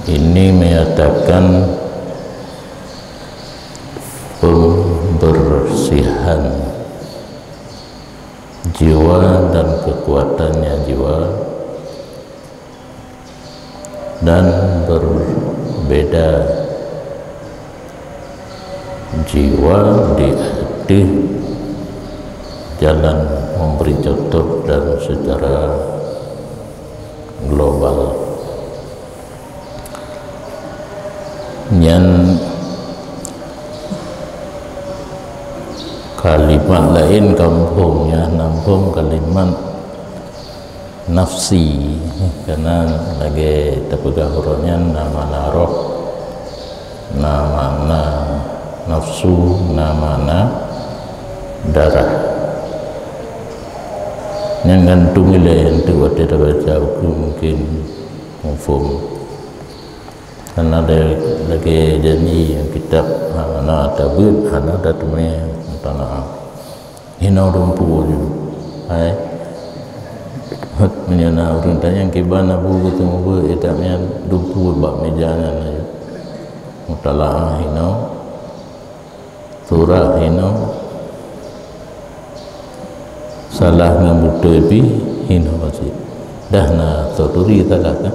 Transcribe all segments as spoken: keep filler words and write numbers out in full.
Ini menyatakan pembersihan jiwa dan kekuatannya jiwa, dan berbeda jiwa di, di jalan memberi contoh dan secara global. Nyan kalimat laén kamoe phom, nyan na phom kalimat nafsi, karena lagée tapeugah uroe nyan na makna roh, na makna nafsu, na makna darah. Nyan gantung ilée untuk watée tabaca buku mungkin muphom. Hana ada lagée janji kitab, hana tabeuet, hana tateumé mutalaah. Hinoe dumpeue ju. Hai. Meunyoe na ureuëng tanyong kiban Abu geuteumé beuet kitab nyan, dumpeue bak meja nyan laju. Mutalaah hinoe. Surah hinoe, salah ngon beutôi pih hinoe cit. Dah na turi salah kan?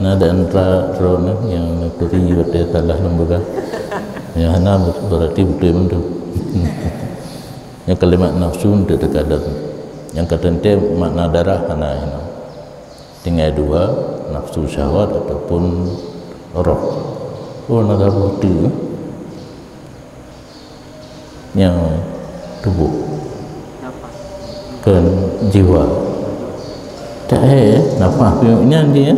Na di antara droeneuh nyang neuturi watée salah lam beurah. Nyang hana berarti beutôi mandum. Nyang kalimat nafsu untuk terkadang. Nyang kateuntée makna darah hana hinoe. Tinggai dua, nafsu syahwat ataupun roh. Oh, na saboh teuk. Nyang tuboh. Nafas. Kon jiwa. Tak eh, nafas piôh nyan dia.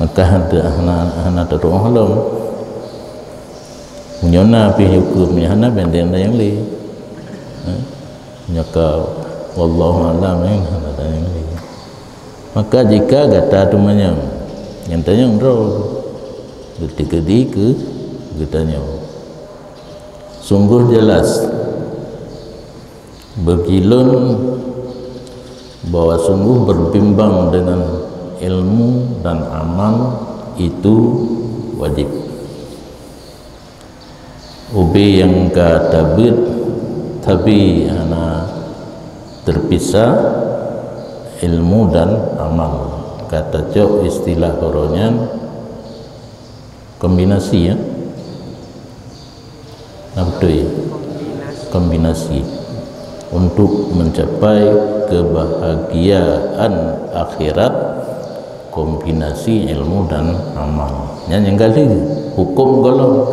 Maka hana, hana, hana teutuoh lom. Meunyoe na pih huköm nyang hana benteng nyang lé. Eh? Nyaka wallahu alam, eh, hana tanyong lé. Maka jika gata teumanyong, nyang tanyong droe, geuti-geuti keu geutanyong. Sungguh jelas, bagi lôn bahwa sungguh berbimbang dengan ilmu dan amal itu wajib. Ubé nyang ka tabeuet, tapi hana terpisah ilmu dan amal. Ka tacok istilah uroe nyan kombinasi, ya. Nah, beutôi. Kombinasi. Untuk mencapai kebahagiaan akhirat, kombinasi ilmu dan amal. Nyan nyang ka lheueh, huköm golom.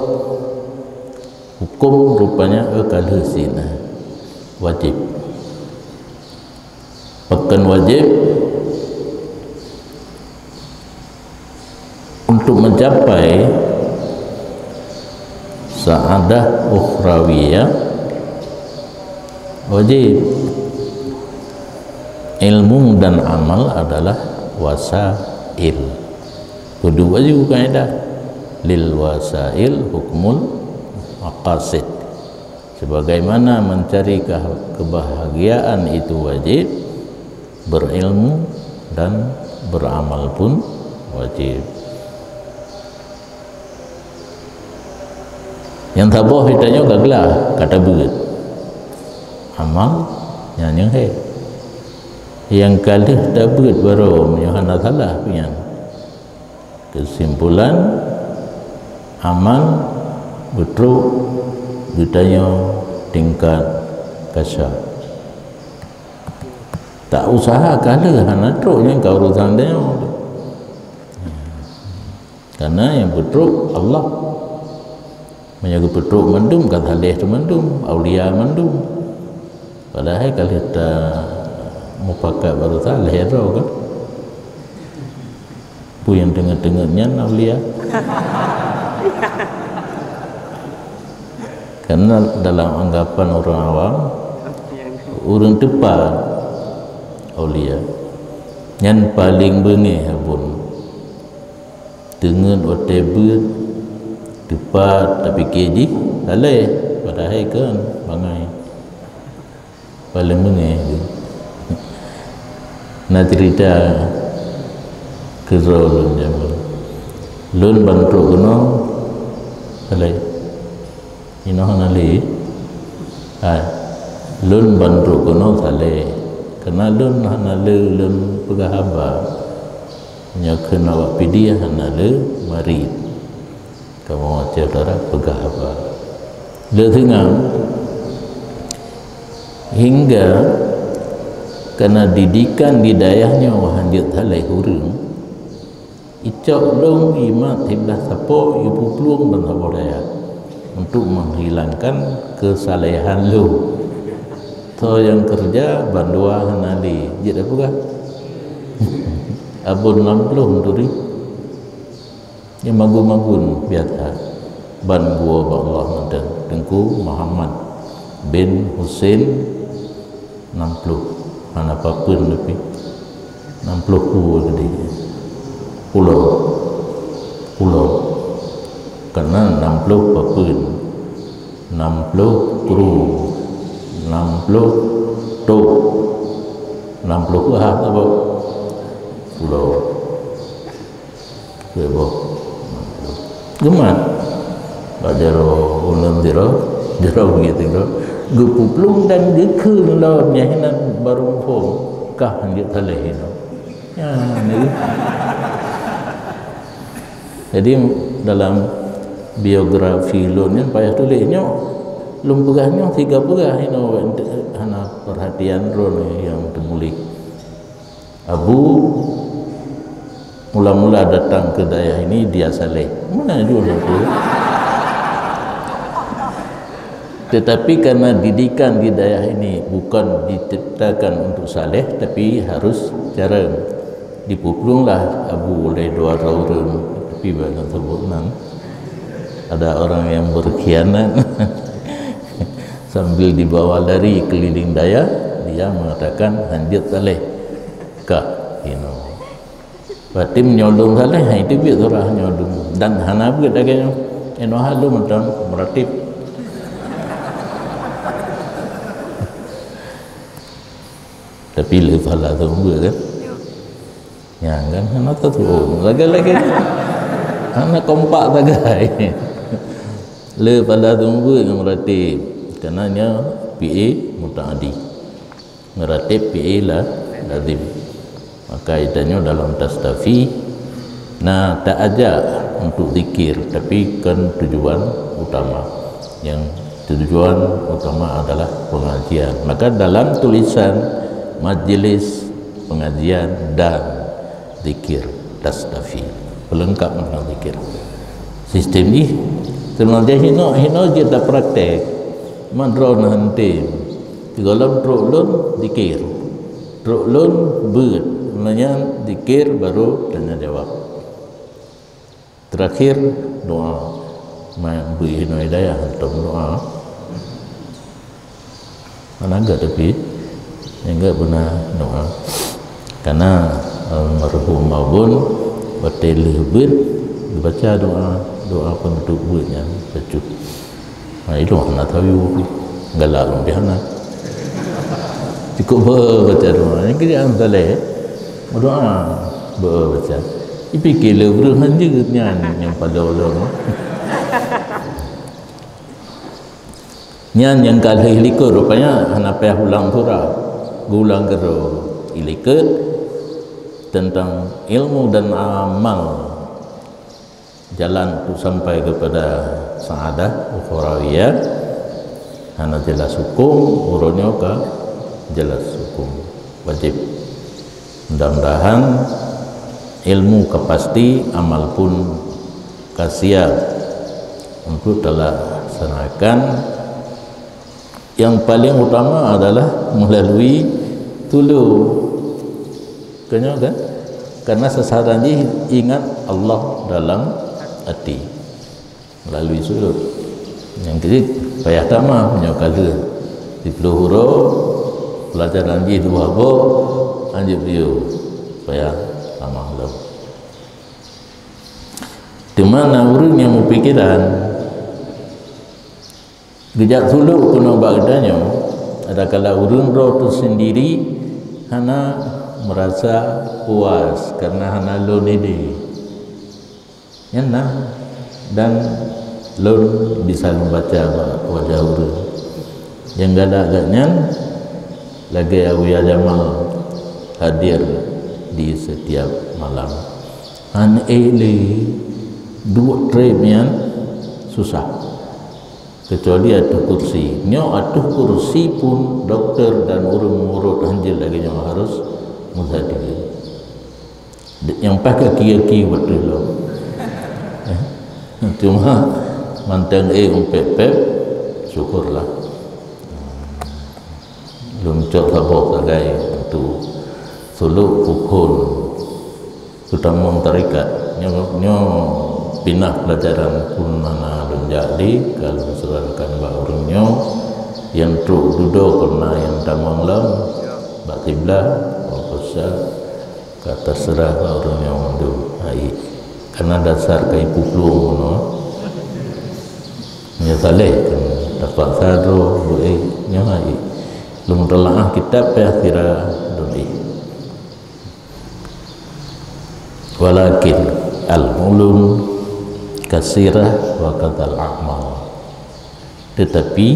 Huköm rupanya, eh, ka lheueh sinan. Wajib. Pakon wajib? Untuk mencapai sa'adah ukhrawiyah, wajib. Ilmu dan amal adalah wasail. Kudu baju kaedah. Lil wasail hukmul maqasid. Sebagaimana mencari ke-, kebahagiaan itu wajib, berilmu dan beramal pun wajib. Nyang saboh geutanyoe ka glah, ka tabeuet. Amal nyan nyang he. Nyang ka lheueh tabeuet baroe meunyoe hana salah nyan. Kesimpulan, amal beutrok geutanyoe tingkat kasar. Tak usaha ka lheueh hana trok nyan ka urusan tanyoe. Karena nyang beutrok Allah. Meunyoe geupeutrok mandum, ka saleh teuh mandum, aulia mandum. Padahai ka lheueh tamupakat baroe saleh droe kan. Peue nyang teungeut-teungeut nyan aulia? Karena dalam anggapan ureuëng awam, ureuëng teupat aulia. Nyan paleng beungéh abon. Teungeut watée beuet, teupat, tapike jih saleh, padahai kon bangai. Paleng beungéh. Na cerita, Keudroe lôn jameun. Lôn ban trok keunoe saleh. Inoe hana lé. Hai. Lôn ban trok keunoe saleh. Keureuna lôn hana lé lôn peugah haba. Nyoe kheun awak Pidie hana lé marit. Kamoe Aceh Utara peugah haba. Lé singoh, hingga karena didikan di dayah nyoe hanjeuet saleh ureuëng, icok lôn imat siblah sapo ipeuplueng ban saboh dayah untuk menghilangkan kesalehan lôn. Soe nyang keureuja bandua hana lé, jeuet peugah. Abon lam ploh turi. Nyang magun-magun biasa ban geuwoe bak Allah mantong. Teungku Muhammad bin Husein enam puluh, hana papeuen tapi enam puluh ku tadi. Pulo. Pulo. Karena enam puluh papeuen, enam puluh kru, enam puluh tok, enam puluh ku hah apa? Pulo. Keu boh. Geumat. Bak jaroe ulôn sidroe, jaroe bukét sidroe. Geupeuplueng dan geukheun lom nyan hinan barô muphom. Kah hanjeuet saleh inoe. Nyan lagèe. Jadi dalam biografi lôn nyan payah tuléh nyoe. Lôn peugah nyoe siga peugah inoe hana perhatian droe nyang teumuléh. Abu mula-mula datang ke dayah ini dia saleh. Mana jua aku? Tetapi karena didikan di dayah ini bukan diciptakan untuk saleh, tapi harus cara dipeuplunglah Abu oleh dua orang, tapi banyak sebut nan. Ada orang yang berkhianat sambil dibawa lari keliling dayah, dia mengatakan hanjeuet saleh. Kah inoe. Berarti meunyoe lôn saleh, hai teubiet surah nyoe lôn. Dan hana beuet lagèe nyoe. Inoe hana lôn mantong meuratéb. Tapi le pala tu beuet kan? Nyang kan hana tatu'oh. Lagèe-lagèe. Hana kompak sagai. Le pala tu beuet ngon meuratéb. Karena nyoe fi'il muta'addi. Meuratéb fi'il la-, lazim. Maka itanyoe dalam tastafi, na taajak untuk zikir, tapi kon tujuan utama. Yang tujuan utama adalah pengajian. Maka dalam tulisan majlis pengajian dan zikir tastafi. Pelengkap makna zikir. Sistem jih, sebenarnya hino, hino jeuet tapraktek. Madron henti. Sigohlom trok lôn zikir. Trok lôn beuet. Meunyan zikir baru tanya jawab. Terakhir doa. Ma-, bri hino hidayah hantom doa. Hana gèt tapi, nyang gèt beuna doa. Karena almarhum Abon watèe lheueh beuet geubaca doa, doa penutup beuet nyan bacut. Ha, ilôn hana tayue pih. Galak lôn pih hana. Cukup beubaca doa. Nyang keu nyang saleh, meudoa, beubaca. Ipike le ureueng hanjeuet nyan nyang padum lom. Nyan nyang ka lheueh likot, rupanya hana payah ulang surah. Geuulang keudroe. Ilikot tentang ilmu dan amal. Jalan untuk sampai kepada saadah ukhrawiyah, hana jelas hukum, uroe nyoe ka jelas hukum. Wajib. Mudah-mudahan ilmu ka pasti, amal pun ka siap untuk talaksanakan. Yang paling utama adalah melalui thuluth. Keunyoe kan? Karena sasaran jih ingat Allah dalam hati. Melalui thuluth. Nyang keujieb payah tamah meunyoe ka lheueh. Siploh uroe, pelajaran jih dua boh, hanjeuet piôh. Payah tamah lom. Teuma na ureueng nyang meupikeran, geujak thuluth keunoe bak geutanyoe, adakala ureueng droe teusendiri hana merasa puas karena hana lôn idéh. Nyan na, dan lôn bisa lôn baca bak wajah ureuëng. Nyang galak gak nyan lagée Abuya Jamal hadir di setiap malam. Han ék lé duek treb nyan susah. Kecuali ateueh kursi. Nyoe ateueh kursi pun doktor dan ureuëng meurot hanjeuet lagée nyoe harus meusadeue. Nyang paih kaki-kaki beutôi lom. Cuma mantong éh umpet pep, syukurlah. Lôn cok saboh sagai untuk suluk pukul peutamong tarekat. Nyoe, nyoe pinah pelajaran pun hana lôn jak di, ka lôn seurahkan bak ureuëng nyoe, nyang trok dudoe keu na nyang tamong lom, bak kiblah, bak pusat, ka terserah bak ureuëng nyoe mandum, hai. Karena dasar ka ipuplueng bunoe. Nyoe saleh kan, terpaksa droe, buet, eh, nyoe hai. Lôn teulaah kitab payah sira lôn éh. Walakin al-hulum kasirah wa kadzal amal. Tetapi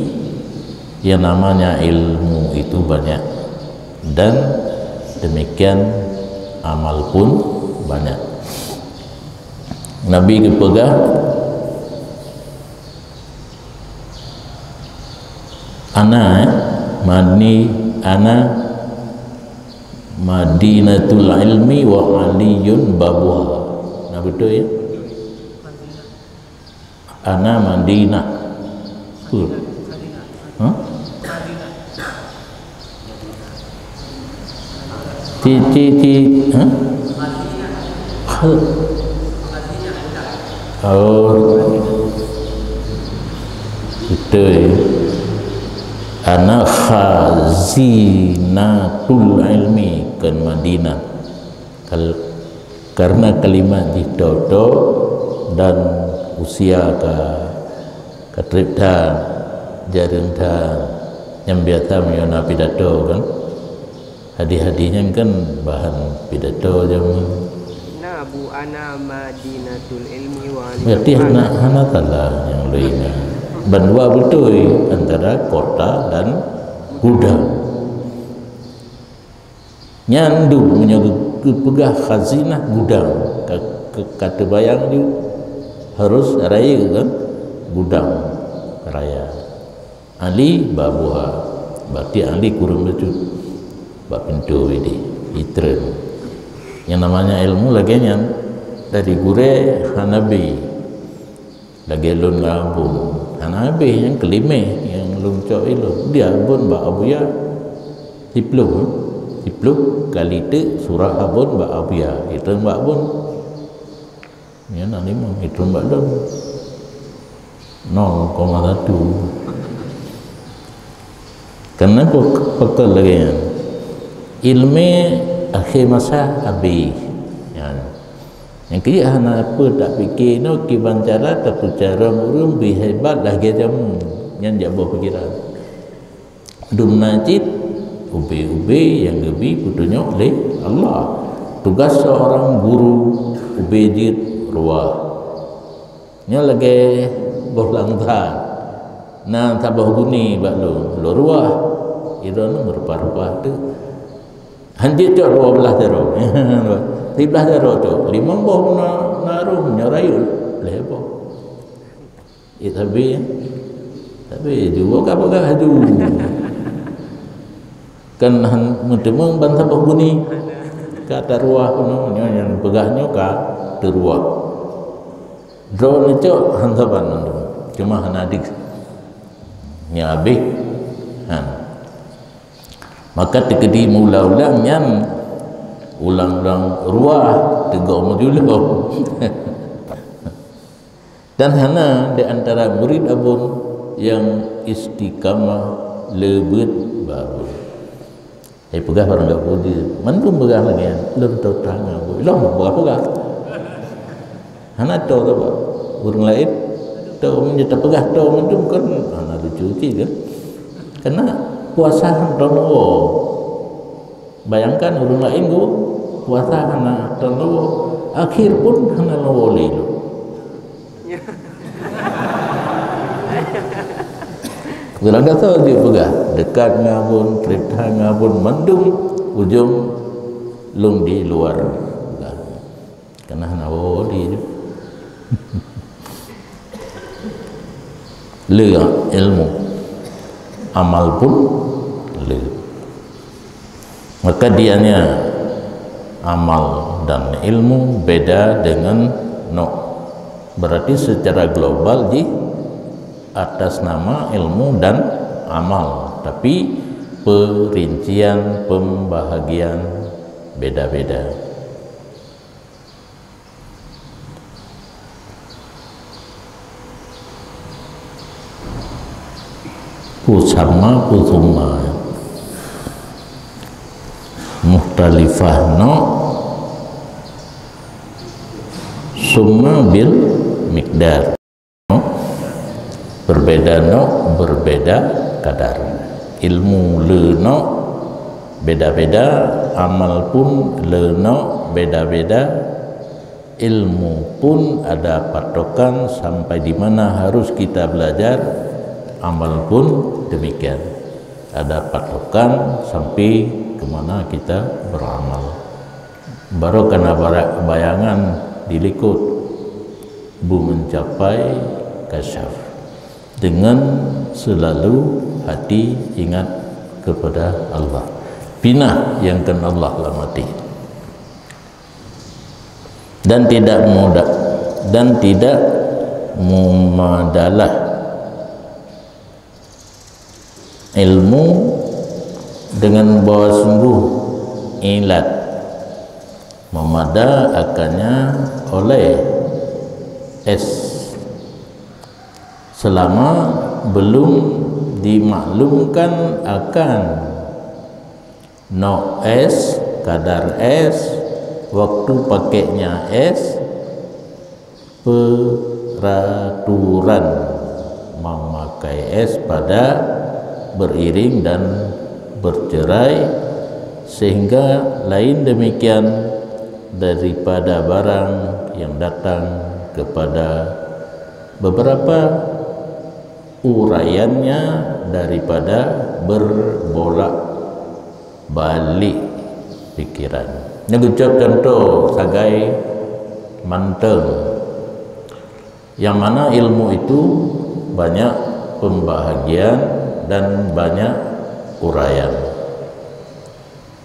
yang namanya ilmu itu banyak dan demikian amal pun banyak. Nabi geupeugah, "Ana, eh, mani, ana Madinatul ilmi wa Aliyun babuha." Nah, betul ya? Ana Madinah. Betul. Hah? Ti, ti, ti, hah? Kha-, oh. Betul. Ana khazinatul ilmi, kan Madinah. Kal-, karena kalimat jih to-to dan usia ka, ka treb that, jareueng that, nyang biasa meunyoe na pidato kan. Hadih-hadih nyan kan bahan pidato jameun. Na bu ana Madinatul ilmi wa Berarti hana, hana salah nyang leuina. Bandua beutôi antara kota dan gudang. Nyan dum meunyoe geu-, geupeugah khazinah gudang, ka, ka, ka teubayang ju harus raya kan? Gudang raya. Ali babuha, berarti Ali kureueng bacut bak pintoe idéh, itreun. Nyang namanya ilmu lagée nyan dari gurée hana bée. Lagée lôn ngon Abon, hana habéh nyang keulimeh nyang lôn cok ilôn. Di Abon bak Abuya siploh, siploh kali teuk surah Abon bak Abuya, itreun bak Abon. Nyan na limong, itreun bak lôn. Nol koma satu. Kenapa pakon lagée nyan? Ilmu akhé masa habéh. Nyan. Nyang keu jeuet hana peue tapike inoe kiban cara tapeucarông ureuëng beu hebat lagée jameun. Nyan jak boh pikiran. Dum na cit ubé-ubé nyang geubi peutunyok lé Allah. Tugas seorang guru ubé jeuet ruah. Nyoe lagée boh langsa. Na saboh guni bak lôn, lôn ruah. Idong meurupa-rupa teuk. Han jicok dua belah jaroe. Siblah jaroe cok, limong boh na, na rhueng nyoe rayeuk lhée boh. Eh, tapi, tapi juga ka peugah haju. Kan han meuteumé ban saboh guni. Ka taruah keunoe, nyoe nyang peugah nyoe ka teuruah. Droeneuh cok han saban mandum. Cuma hana dik. Nya habéh. Han. Maka teukeudi meuulang-ulang nyan ulang-ulang ruah teugok meujulom. Dan hana di antara murid Abon nyang istiqamah leubet bak Abon. Hai peugah barang gak puji, mandum peugah lagée nyan, lôn tau tanggong. Lôn peugah-peugah. Hana to, to, Pak. Ureuëng laén to, meunyoe tapeugah to mandum kan hana lucu cit kan. Karena puasa han to meungoh. Bayangkan ureuëng laén geuh puasa hana teuloe, akhé pun hana loe lé. Kurang kata jeuet peugah, dekat ngon abon, trép that ngon abon, mandum ujong lôn di luar. Kana hana woe di le ilmu, amal pun le. Maka dianya amal dan ilmu beda dengan nok. Berarti secara global di atas nama ilmu dan amal, tapi perincian pembahagian beda-beda. Peue sama, peue summa. Mukhtalifah nok, summa bil miqdar. Berbeda nok, berbeda kadar. Ilmu le nok beda-beda, amal pun le nok beda-beda. Ilmu pun ada patokan sampai di mana harus kita belajar, amal pun demikian. Ada patokan sampai ke mana kita beramal. Baru kana bara-, bayangan dilikot bu mencapai kasyaf dengan selalu hati ingat kepada Allah. Pinah yang ken Allah lam hati. Dan tidak mudah, dan tidak mumadalah ilmu dengan bahwa sungguh ilat memada akannya oleh es selama belum dimaklumkan akan nok es, kadar es, waktu pakainya es, peraturan memakai es pada beriring dan bercerai, sehingga lain demikian daripada barang yang datang kepada beberapa uraiannya daripada berbolak balik pikiran. Nyoe geucok contoh sagai mantong, yang mana ilmu itu banyak pembahagian dan banyak uraian.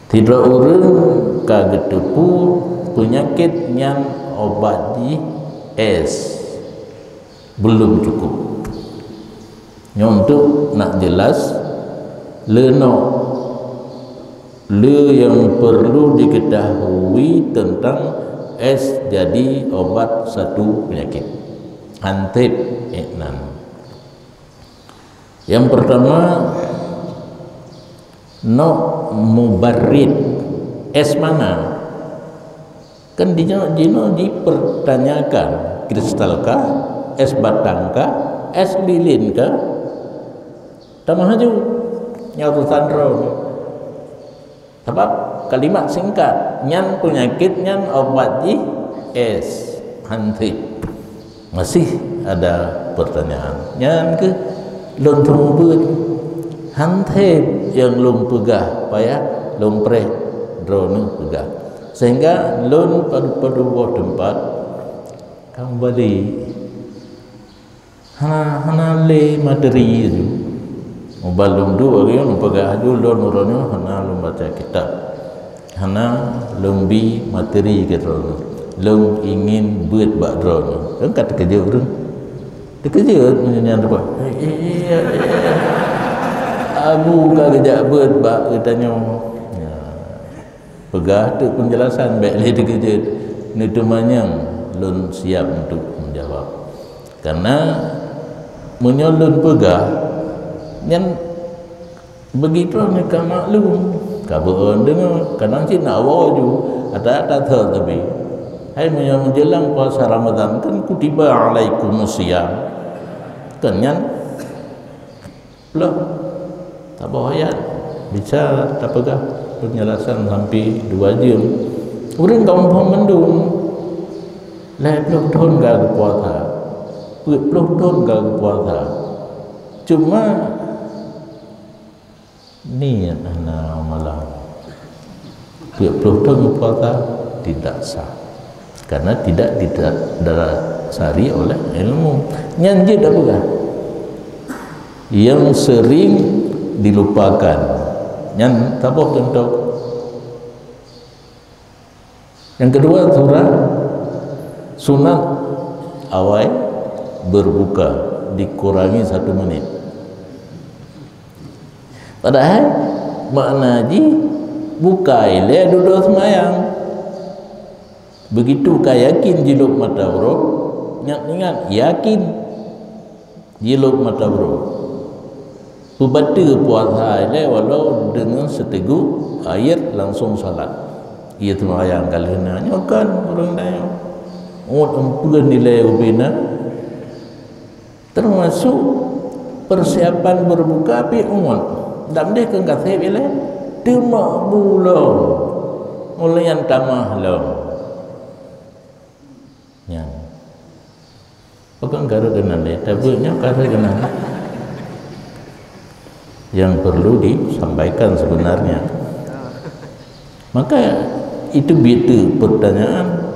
Sidroe ureuëng ka geuteupeue peunyakét nyan obat jih es. Belum cukup. Nyoe untuk nak jelas, le nok, le yang perlu diketahui tentang es jadi obat satu penyakit. Hanteb iknan. Yang pertama, nok mubarid. Es mana? Kan dinyo jinoe dipertanyakan, kristal kah, es batang kah, es lilin kah? Tamah aju, nyoe urusan droe. Sabab kalimat singkat, nyan peunyakét nyan obat jih es, hanteb. Masih ada pertanyaan. Nyan keuh lôn seumeubeuet, hanteb nyang lôn peugah, payah lôn preh droeneuh peugah. Sehingga lôn padu-padu boh teumpat, kambali. Hana, hana lé materi aju. Mubalom duek lagée nyoe peugah aju lôn uroe nyoe hana lôn baca kitab. Hana lôn bi materi keu droeneuh. Lôn ingin beuet bak droeneuh. Kan ka teukeujot ureuëng. Teukeujot meunyoe nyan teupeu. Abu ka geujak beuet bak geutanyoe. Ya. Peugah teuk penjelasan bék lé teukeujot. Neuteumanyong lôn siap untuk menjawab. Karena meunyoe lôn peugah, nyan begitu nyan ka maklum, ka beuon deungoe, kadang cit nak woe ju, ata-ata thot tapi. Hai meunyoe menjelang puasa Ramadan kan kutiba alaikumus siyam. Kan nyan Loh, taboh ayat bisa tapeugah. Penjelasan sampai dua jam. Ureuëng ka muphom mandum. Lhèe ploh thon ka geupuasa. Peuet ploh thon ka geupuasa. Cuma niat hana amalan. Peuet ploh thon geupuasa tidak sah. Karena tidak didasari oleh ilmu. Nyan jeuet tapeugah. Yang sering dilupakan. Nyan saboh contoh. Yang kedua, surah sunat awai berbuka dikurangi satu menit. Padahal makna jih buka ilée dudoe seumayang. Begitu ka yakin jilop mata uroe, ingat-ingat yakin jilop mata uroe. Peubateue puasa ilée walau deungon siteugok aiet langsung salat. Iya seumayang ka lheueh na nyoe kan ureuëng tanyoe. Ngot empeuen ilée ubena. Termasuk persiapan berbuka pih ngon. Dak meunan keu gasép ilée, teuma bulong. Mulai tamah lom. Nyan. Bukan kareueng keunan deh, tapi nyan kareueng keunan. Yang perlu disampaikan sebenarnya. Maka itu bitu pertanyaan.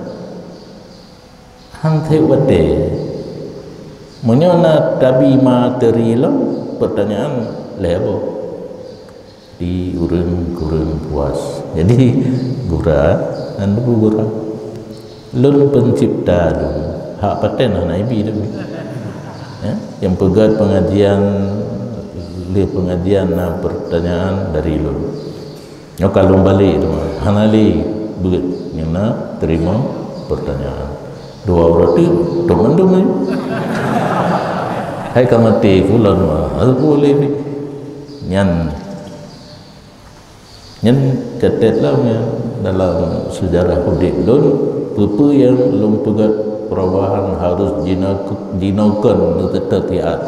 Han sép watée. Meunyoe na tabi materi lom, pertanyaan lhèe boh. Di ureuëng kureueng puas. Jadi gura dan bu gura. Lôn pencipta lôn. Hak paten hana ibi lôn. Ya, yang peugét pengajian, lé pengajian na pertanyaan dari lôn. Nyoe ka lôn balek teuma, hana lé beuet nyang na teurimong peurtanyaan. Dua uroe teuk, dum mandum nyoe. Hai ka maté kulon mah, hana boleh ni. Nyan, nyan catet lah nyan dalam sejarah udép lôn, peue-peue nyang lôn peugét perubahan harus jinoe-, jinoekeun teutab siat.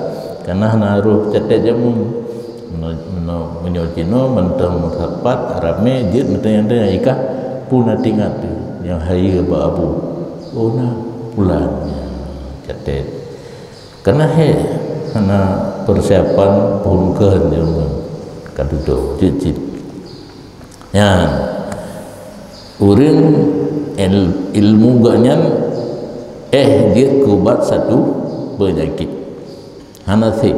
Kana hana roh catet jameun. Meunoe, meunoe, meunyoe jinoe mantong meusapat ramé jeuet meutanyong-tanyong, ikah peue na teuingat teuh nyang hayeue bak Abu. Oh na, pulan nyan catet. Kana hék hana persiapan phon keuh nyoe ka dudoe jeuet cit. Nyan ureuëng il-, ilmu geuh nyan éh jeuet keu ubat satu peunyakét. Hana sép.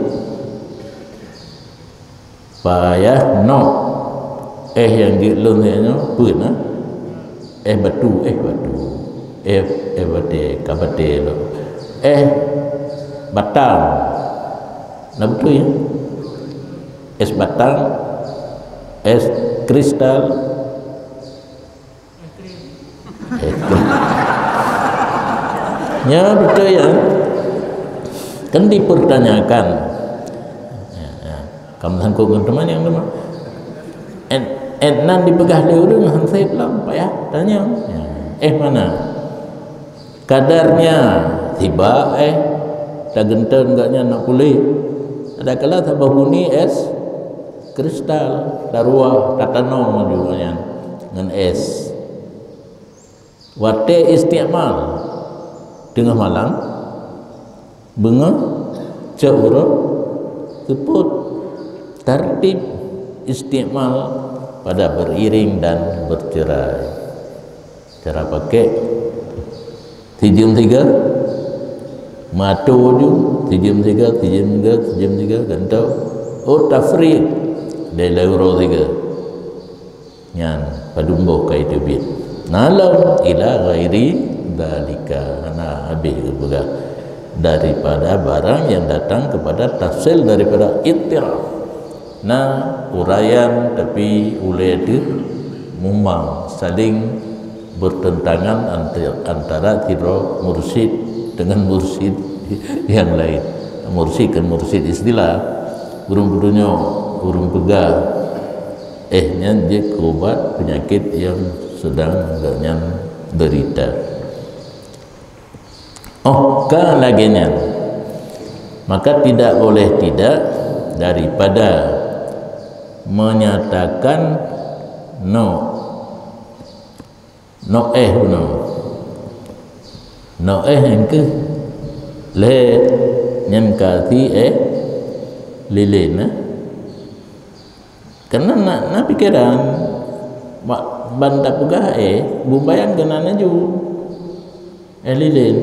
Payah noe. Éh nyang jeuet lôn nyoe peue na? Éh batu, éh batu. Éh, éh batée, ka batée lom. Éh batang. Na beutôi ya? Es batang, es kristal, Nya beutôi ya. Kan dipertanyakan. Ya, ya. Kamu sangkut ngon teuma nyang teuma. En, en nan dipeugah lé ureuëng han sép lom payah tanyong. Ya. Eh mana? Kadarnya tiba eh tageunteun gak nyan nak pulih. Ada kala saboh buni es kristal taruah tatanom laju nyan ngon es. Watée istimal teungoh malam, beungoh, cok uroe, seupôt. Tartib istimal pada beriring dan bercerai. Cara pakai, sijeuem siga, meuatô ju, sijeuem siga, sijeuem siga, sijeuem siga, gantoe. Oh tafriq, dari uroe siga. Nyan padum boh ka iteubiet. Na lom ila ghairi dzalika, hana habéh geupeugah daripada barang yang datang kepada tafsil daripada ittiraf. Na uraian tapi ulée teuh mumang saling bertentangan anta-, antara sidroe mursyid dengan mursyid yang lain. Mursyid kan mursyid istilah, ureuëng peudunyok, ureuëng peugah. Eh, nyan jeuet keu ubat peunyakét nyang seudang gobnyan deurita. Oh, ka lagée nyan, maka tidak boleh tidak daripada menyatakan Noe. Noe éh bunoe. Noe éh nyang keuh lhèe nyan ka si éh lilén, eh. Karena na, na pikeran, ba-, ban tapeugah éh, bumbayang keunan laju. Éh lilén,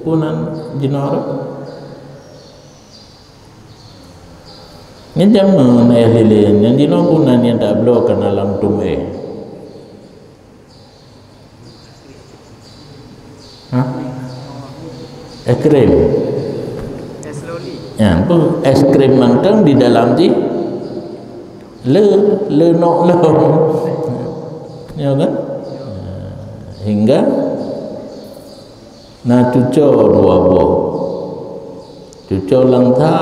peue nan jinoe rot? Nyan jameun éh lilén, nyan jinoe peue nan nyang tabloe keunan lam tuem éh? Hah? Es krim. Es loli. Ya, bu, es krim mantong di dalam jih le, le nok lom. Ya kan? Hingga na cuco dua boh. Cuco langsa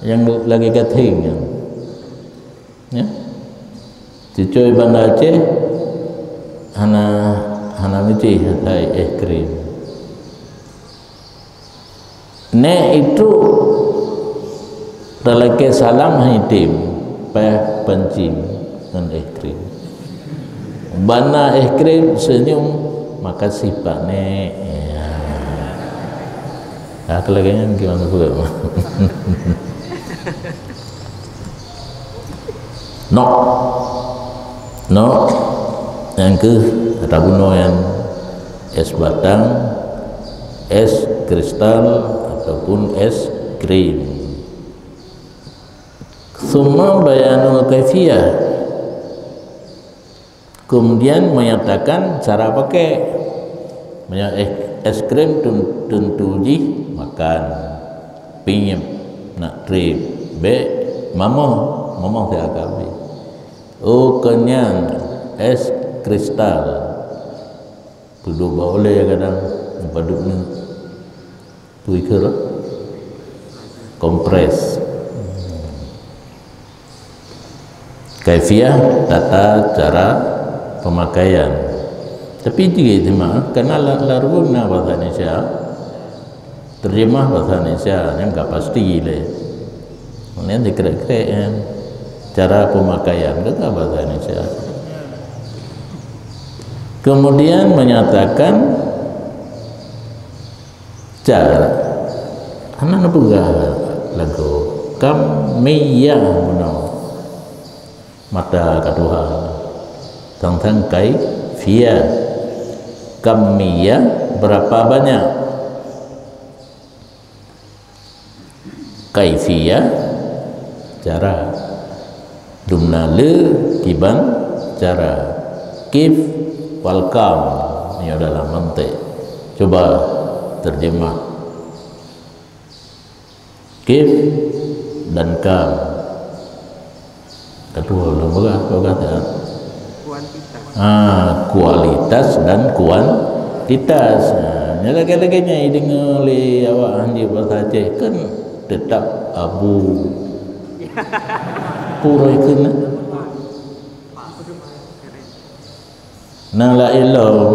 nyang lagèe gatheng nyan. Ya. Cucoe Banda Aceh hana, hana meucéh asai es krim. Nèk itu talakèe salam hana item, paih pancing ngon es krim. Banda es krim senyum, "Makasih, Pak Nèk." Ya. Nah, kalau kalian gimana pula? Nok. Nok. Nyang keuh ata bunoe nyan es batang, es kristal ataupun es krim. Tsumma bayanul kaifiyah. Kemudian menyatakan cara pakai. Meunyoe es, es krim tun-, teuntu jih makan, piep, nak trép, bèk mamoh, mamoh siat ka abéh. Oh, kenyang, es kristal. Peuduek bak ulèe kadang, padub nyoe. Peue kheun? Kompres. Kaifiyah, tata cara pemakaian. Tapi jih teuma, karena la-, larun na bahasa Indonesia, terjemah bahasa Indonesia, nyan ka pasti lé. Nyan dikrék-krék nyan. Cara pemakaian, kan ka bahasa Indonesia. Kemudian menyatakan cara. Hana neupeugah lagoe. Kam miyah bunoe. Mata ka tuha. Tang-tang kaifiyah. Kam miyah, berapa banyak. Kaifiyah, cara. Dumna le kiban cara. Kif wal kam, nyoe dalam mantek. Coba terjemah. Kif dan kam. Ka tuha ulôn peugah, peugah that. Kuantitas. Ah, kualitas dan kuantitas. Ah, nyan lagèe-lagèe nyan ideungoe lé awak hanjeut bahasa Aceh, kan tetap abu. Puroi keunan. Nang laén lom.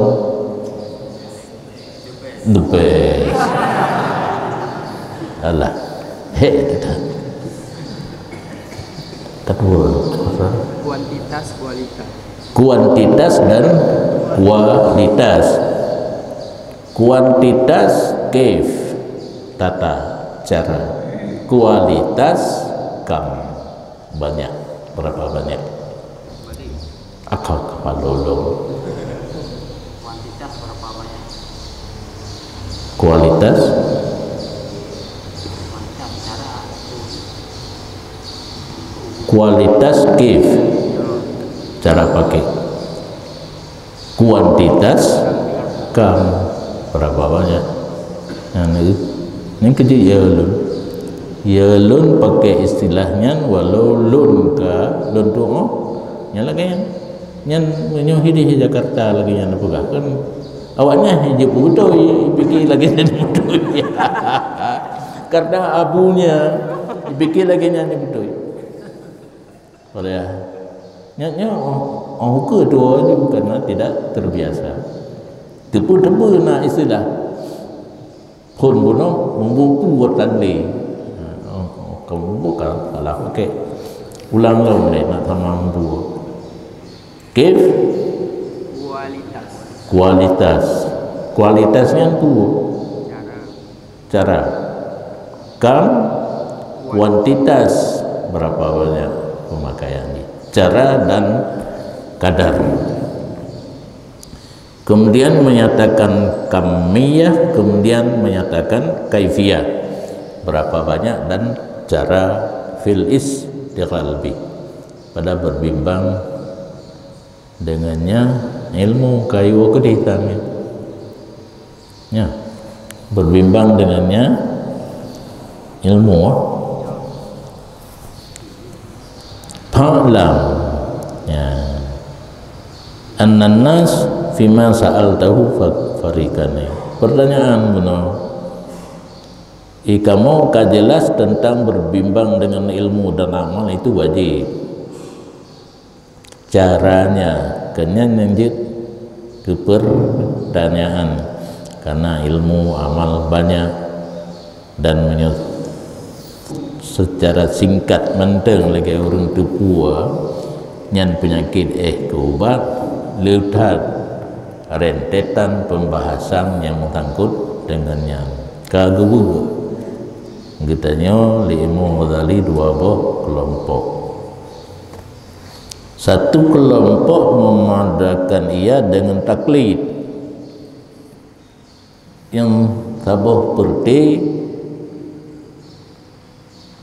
The best. Alah. Hek. Kedua. Kuantitas, kualitas. Kuantitas dan kualitas. Kuantitas, kif, tata, cara. Kualitas, kam, banyak, berapa banyak. Akal kepala ulun. Kuantitas berapa banyak? Kualitas? Macam cara tu. Kualitas kif. Cara pakai. Kuantitas kam. Berapa banyak? Nyan, nyan keujeuet ya ulun. Ya lôn pakai istilah nyan walau lôn ka lôn tuoh. Nyan lagèe nyan. Nyan meunyoe hideh di Jakarta lagèe nyan peugah kan. Awaknyan hana jeuet beutôi, pike lagèe nyan beutôi. Karena abunya pike lagèe nyan beutôi. Oleh nyan nyoe oh, oh ke tuoh nyoe karena tidak terbiasa. Teupeu-teupeu na istilah. Phôn bunoe meubupu buet tandé. Ha, oh, oh, kamu bukan salah pakai. Ulang lom lé nak sama meubuet. Kif? Kualitas. Kualitas. Kualitas nyan peue? Cara. Cara. Kam? Kuantitas. Berapa banyak pemakaian ni? Cara dan kadar. Kemudian menyatakan kamiyah, kemudian menyatakan kaifiyah. Berapa banyak dan cara fil istiqlal bih. Pada berbimbang dengannya ilmu kayu keudeh tangan. Ya. Berbimbang dengannya ilmu. Fa'lam. Ya. Annan nas fima sa'altahu fa-, fariqani. Pertanyaan bunoe. Ikamoe ka jelas tentang berbimbang dengan ilmu dan amal itu wajib. Caranya, keunyan nyang jeuet keu pertanyaan, karena ilmu amal banyak dan meunyoe secara singkat mantong lagèe ureueng teupeu, nyan peunyakét éh keu ubat, le that rentetan pembahasan nyang meusangkut dengan nyan. Ka geubeue geutanyoe lé Imam Ghazali dua boh keulompok. Satu kelompok memadakan ia dengan taklid. Nyang saboh peureuté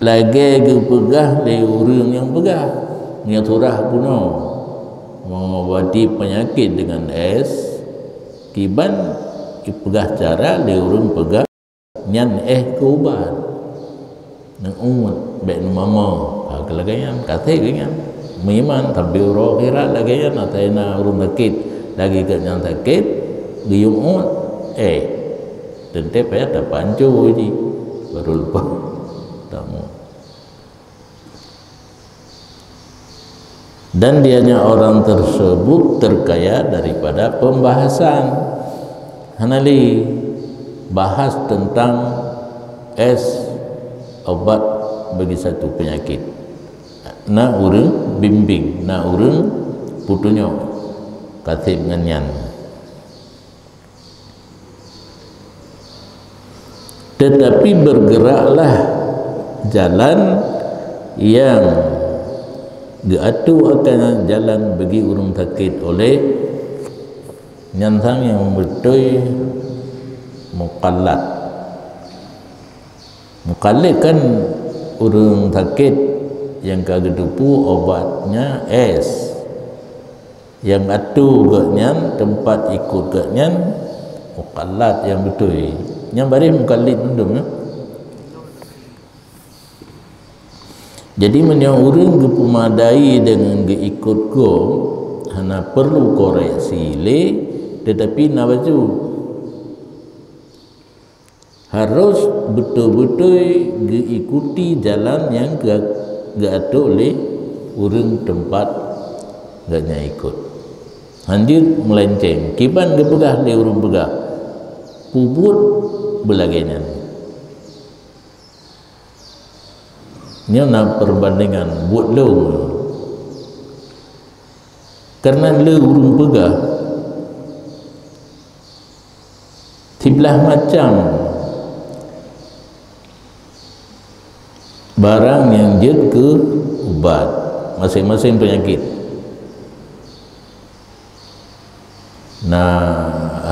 lagèe geupeugah lé ureueng nyang peugah, meunyoe surah bunoe mengobati penyakit dengan es, kiban ipeugah cara lé ureueng peugah nyan éh keu ubat. Neuôt, bèk neumama. Ha, keu lagèe nyan, ka sép lagèe nyan. Meuiman, tapi uroe akhirat lagèe nyan, asai na ureueng sakét, lagèe geuh nyan sakét, geuyue ôt, éh, teuntèe payah tapanco jih. Baru leupah tamu. Dan dianya orang tersebut terkaya daripada pembahasan. Hana lé bahas tentang es obat bagi satu penyakit. Na ureueng bimbing, na ureueng peutunyok ka sép ngon nyan. Tetapi bergeraklah jalan yang geuatô akan jalan bagi ureueng sakét oleh nyan sang nyang beutôi mukallad. Mukallad kan ureueng sakét nyang ka geuteupeue obatnya es. Nyang atô geuh nyan, teumpat ikot geuh nyan, mukallad nyang beutôi. Nyang bareh mukallid mandum, ya. Jadi, meunyoe ureueng geupeumadai deungon geuikot gob, hana peurlu koreksi lé, teutapi na bacut. Harôh beutôi-beutôi geuikuti jalan nyang geu-, geuatô lé ureueng teumpat geuhnyan ikot. Hanjeuet meulenceng, kiban geupeugah lé ureueng peugah, "Peubuet beulagèe nyan." Nyoe na perbandingan buet lôn. Kareuna lé ureueng peugah, siblaih macam barang nyang jeuet keu ubat maséng-maséng peunyakét. Na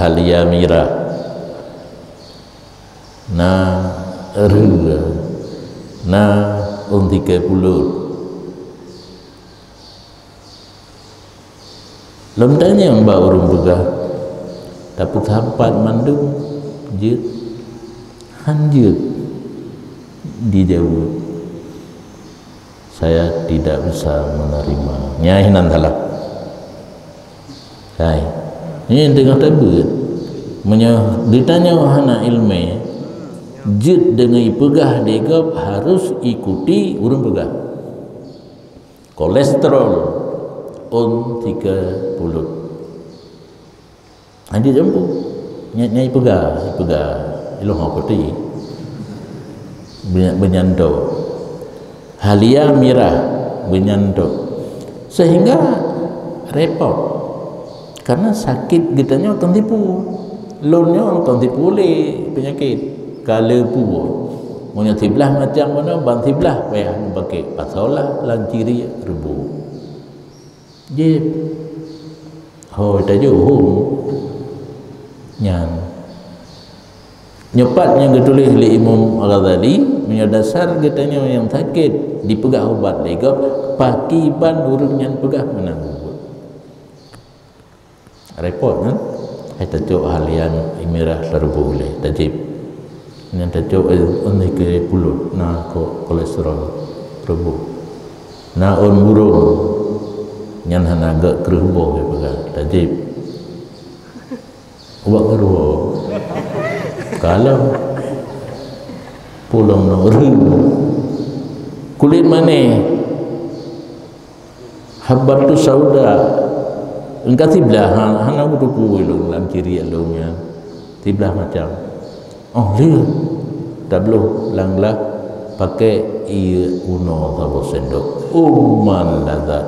halia mirah, na reue, na ôn tikée pulot. Lom tanyong bak ureuëng peugah, "Tapeusampat mandum jeuet?" "Han jeuet," dijaweueb. "Saya tidak bisa menerima." Nyan hinan salah. Hai. Nyan teungoh tabeuet. Meunyoe ditanyoe hana iéleumé, jeuet deungon ipeugah di gob harus ikuti ureuëng peugah. Kolesterol ôn tiga puluh. Lanjut jampu. Nyan, nyan ipeugah, ipeugah. Ilong apa tu? Benya-, benyanto. Halia mirah, benyanto. Sehingga Repot. Karena sakit geutanyoe kon tipu. Lôn nyoe kon tipu lé penyakit. Ka le pu. Meunyoe siblah macam mana ban siblah payah meupaké. Pasoe lah lam ciri rebu. Jép. Ho tajok hom. Nyan. Nyoe pat nyang geutuléh lé Imam Al-Ghazali, meunyoe dasar geutanyoe nyang sakét dipeugah ubat lé gob, pakriban ureuëng nyan peugah meunan bubuet. Repot kan? Hai tacok hal nyang imirah teureuboh lé, tajép. Nyang tacok, eh, unih keu pulot, na ko-, kolesterol teureuboh. Na ôn burông, nyan hana gak kreueh boh, ya peugah, tajép. Ubat keudua. Kalau pulang nuri, kulit manis, habbatus sauda, engka siblah, ha, hana kutupu lôn lam ciri lôn nyan. Siblah macam. Oh, lé. Tabloh lam glah, pakai ié unoe saboh sendok. Uman lazat.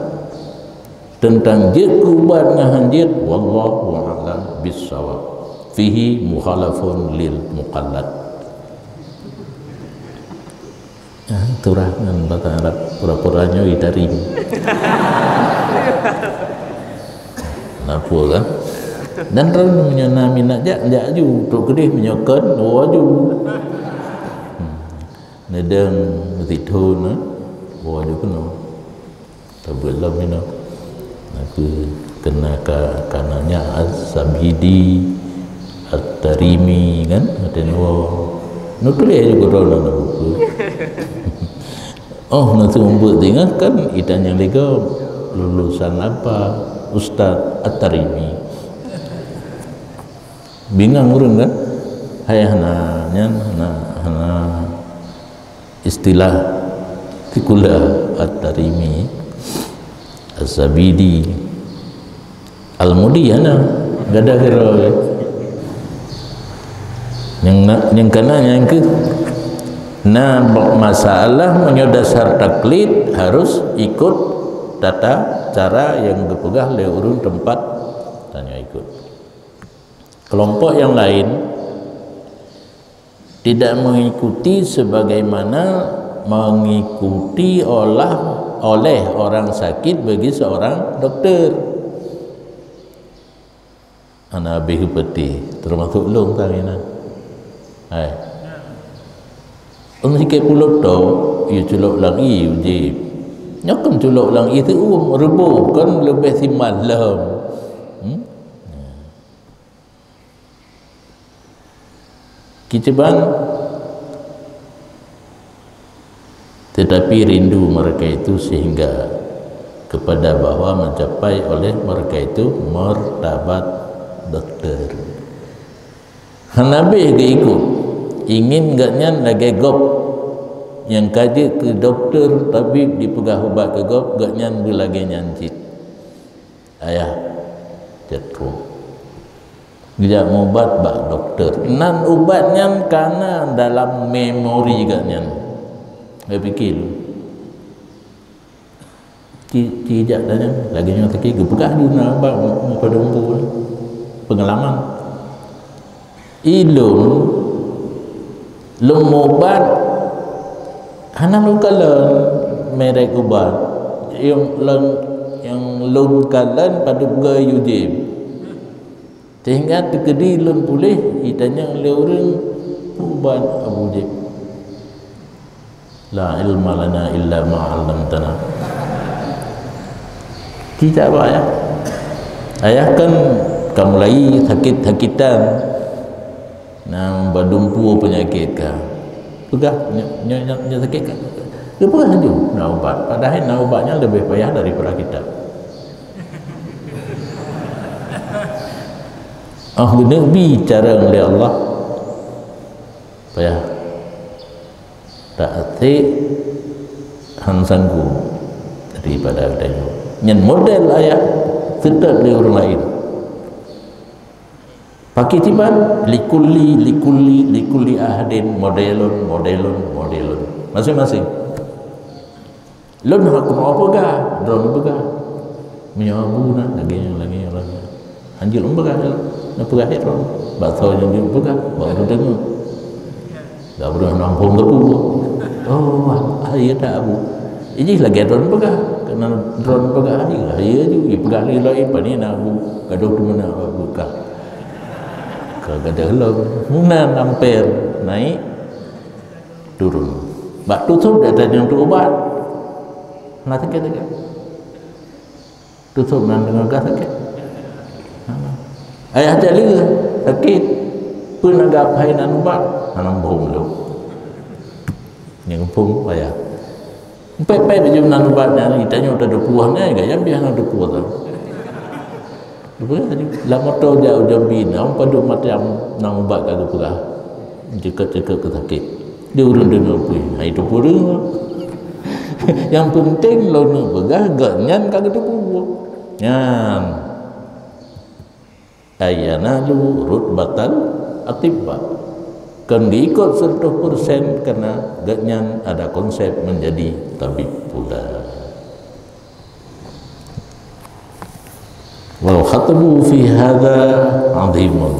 Teuntang jeuet keu ubat ngon han jeuet, wallahu a'lam bissawab. Fihi mukhalafun lil muqallad. Ah, turah ngon bahasa Arab, pura-pura nyoe itarim. Napa kan? Dan rang meunyoe na minat jak, jak aju. Trok keudeh meunyoe kon, woe aju. Hmm. Neudeueng meusidhon, eh, woe aju keunoe. Tabeuet lom inoe. Aku kena ka, kananya Az-Zabidi, At-Tarimi, kan? Kata nyoe, nutuléh juga droe dalam buku. Oh, nanti umbut tinggal kan, itanya lego lulusan apa? Ustaz At-Tarimi. Bingung ureuëng kan? Hai hana, nyan hana, hana istilah sekuler At-Tarimi, Az-Zabidi, Al-Mudi hana, gada kira. Nyang na, nyang kana nyang ke na masalah meunyoe dasar taklid harus ikut tata cara yang geupeugah lé ureuëng teumpat tanyoe ikut. Kelompok yang lain tidak mengikuti sebagaimana mengikuti olah, oleh orang sakit bagi seorang doktor. Ana habéh peutih, termasuk lôn tadi na. Hai. Ôn sikét pulot to, yue culok lam ié, uji. Nyoe kan culok lam ié teuum, reubôh, kan leubeh simalam. Hmm? Kiceban, tetapi rindu mereka itu sehingga kepada bahwa mencapai oleh mereka itu martabat doktor. Hana beh geuikot, ingin gobnyan lagée gob nyang ka jeuet keu doktor, tabib dipeugah ubat keu gob, gobnyan beulagée nyan cit. Ayah, cit trok. Geujak mubat bak doktor. Nan ubat nyan kana dalam memori gobnyan. Geupiké lom. Ci, ci jak tanyong, lagée nyoe sakét geupeugah duna bak padum peue. Peungalaman. Ilôn, lôn mubat, hana lôn kalon merek ubat. Nyang lôn, nyang lôn kalon padub goe yue jieb. Sehingga teukeudi lôn puléh, itanyong lé ureuëng, "Peue ubat Abu Jeb?" "La ilma lana illa ma 'allamtana." Cicak bak ayah. Ayah kan ka mulai sakét-sakitan. Nang badumpu peunyakét ka. Peugah, nyoe, nyoe, nyoe, nyoe sakét ka. Geupeugah laju na ubat. Padahai na ubat nyan leubeh payah daripada kitab. Ah, geuneuk bi cara lé Allah. Payah. Tak atik han sanggu daripada geutanyoe. Nyan model ayah seutôt lé ureuëng laén. Pakri tiban, likulli, likulli, likulli ahadin, modelun, modelun, modelun. Masing-masing. Lôn hana kupeugah, droeneuh peugah. Meunyoe abu na, lagèe nyan, lagèe nyan, lagèe nyan. Hanjeuet lôn peugah, lôn peugah lé droe. Bak soe nyang jeuet peugah, bak ureueng teungoh. Dak ureueng hana muphom teupeu. Oh, hai, ya tak, Abu. Jih lagèe droe peugah. Keunan droe peugah, hai, hai, ya ju. Ipeugah lé laén, "Pane na, Abu?" Gadôh teumeunak bak buka. Ka gadôh lom. Meunan amper naik turun. Bak tutup dak tanyong tu ubat. Hana sakét-sakét. Tutup nan deungon gah sakét. Ha. Ayah jak lé sakét. Peue na gah hai nan ubat? Hana muphom lom. Nyang muphom ayah. Pèt-pèt baju nan ubat nyan, tanyoe teupeue nyan, gaya biasa teupeue tu. Teupeue laju. Lam moto jak u Jambi, na padum macam nan ubat ka geupeugah. Ceukeut-ceukeut keu sakét. Di ureueng deungoe pih, hai teupeue. Nyang penting lôn peugah gobnyan ka geuteupeue. Nyan. Ayyanalu rutbatal atibba. Kon diikot seratus persen karena gobnyan ada konsep menjadi tabib pula. Wal khatbu fi hadza azimun.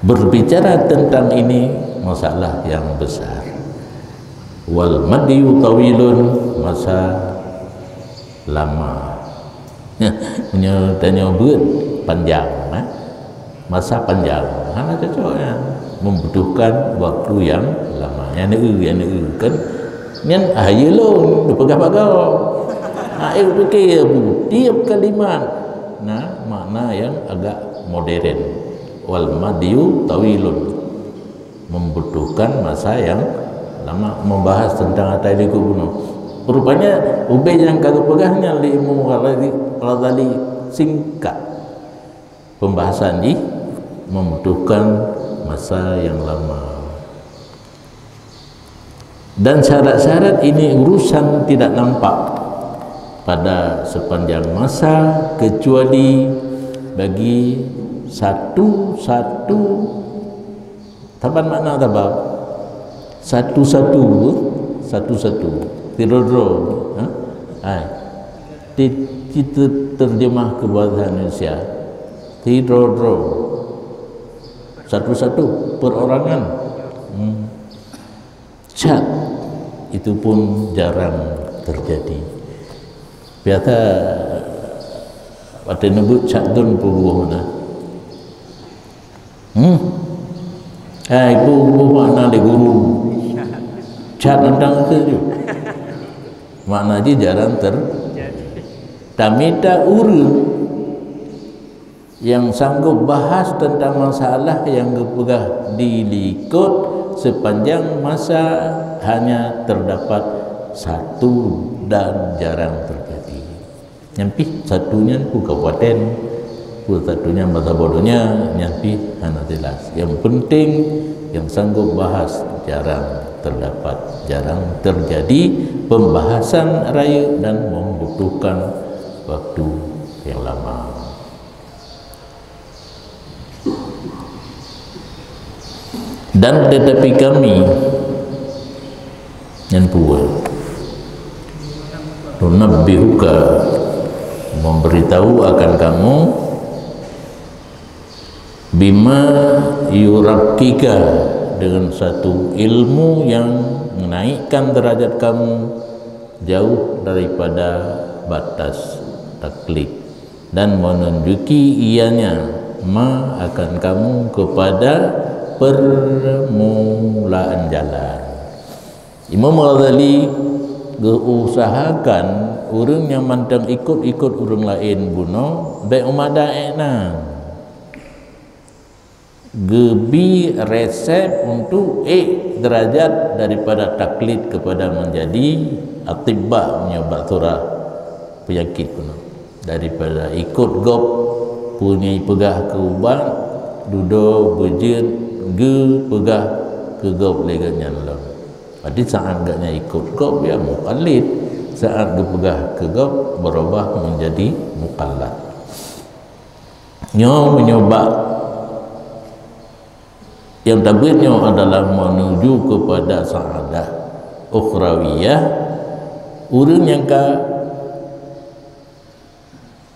Berbicara tentang ini masalah yang besar. Wal madyu tawilun, masa lama. Meunyoe tanyoe beuet panjang, eh? Masa panjang. Hana cocok nyan. Membutuhkan waktu yang lama. Nyang neu, nyang neu kan. Nyan hayeue lôn, dipeugah bak gob. Hai, pikir, Bu, tiap kalimat na makna yang agak modern. Wal madyu tawilun. Membutuhkan masa yang lama membahas tentang atai likot bunoe. Rupanya, ubé nyang ka geupeugah nyan lé Imam Ghazali, Ghazali singkat. Pembahasan jih membutuhkan masa yang lama. Dan syarat-syarat ini urusan tidak nampak pada sepanjang masa, kecuali bagi satu-satu. Saban makna saban? Satu-satu, satu-satu. Sidroe-droe, ha? Hai. Ti-, kita terjemah ke bahasa Indonesia. Sidroe-droe. Satu-satu, perorangan. Hmm. Cat, itu pun jarang terjadi. Biasa, watèe neubeuet cat dum peubuet na. Hmm. Eh, ibu, ibu makna di guru. Cat nantang ke tu. Makna jih jarang ter-, tamita ureueng yang sanggup bahas tentang masalah yang geupeugah di likot sepanjang masa hanya terdapat satu dan jarang terjadi. Nyan pih satu nyan peue kabupaten, peue satu nyan basa bodonya, nyan pih hana jelas. Yang penting, yang sanggup bahas jarang terdapat, jarang terjadi pembahasan rayeuk dan membutuhkan waktu yang lama. Dan tetapi kami, nyan peue, nunabbihuka, memberitahu akan kamu, bima yuraqqika, dengan satu ilmu yang menaikkan derajat kamu jauh daripada batas taklid. Dan menunjuki ianya ma akan kamu kepada permulaan jalan. Imam Ghazali geuusahakan ureueng nyang mantong ikot-ikot ureueng laén bunoe bèk umada ék na. Geubi resep untuk ék derajat daripada taklid kepada menjadi atibba meunyoe bak surah penyakit pun. Daripada ikot gob peue nyang ipeugah keu ubat, dudoe beujeuet geupeugah keu gob lé gobnyan lom. Berarti saat gobnyan ikot gob, ya muqallid. Saat geupeugah keu gob, berubah menjadi muqallad. Nyoe meunyoe bak nyang tabeuet nyoe adalah menuju kepada sa'adah ukhrawiyah, ureueng nyang ka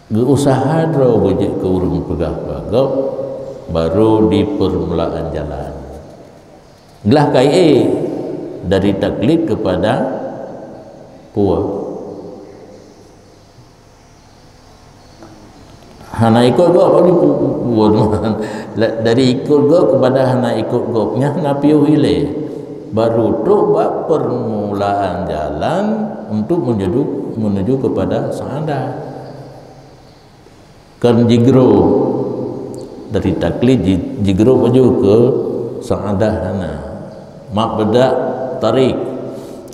Geuusaha droe beujeuet keu ureuëng peugah bak gob, baru di peurmulaan jalan. Glah kayée dari taklid keupada peue? Hana ikot gob, baru pu-, pu-, pu-, dari ikot gob keupada hana ikot gob, nyan hana piôh ilée. Baru trok bak peurmulaan jalan untuk menuju, menuju keupada sa'adah. Kan jigroe dari taklid ji-, jigroe laju keu sa'adah hana. Mabda' tarik,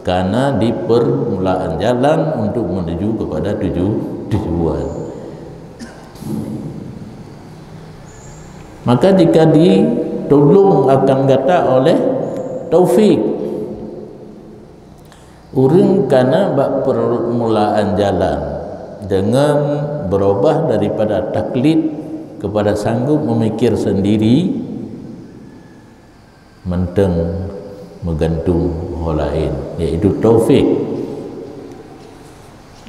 karena di permulaan jalan untuk menuju kepada tuju-, tujuan. Maka jika ditolong akan gata oleh taufik, ureuëng kana bak permulaan jalan dengan berubah daripada taklid kepada sanggup memikir sendiri, mantong meugantung ho laén, yaitu taufik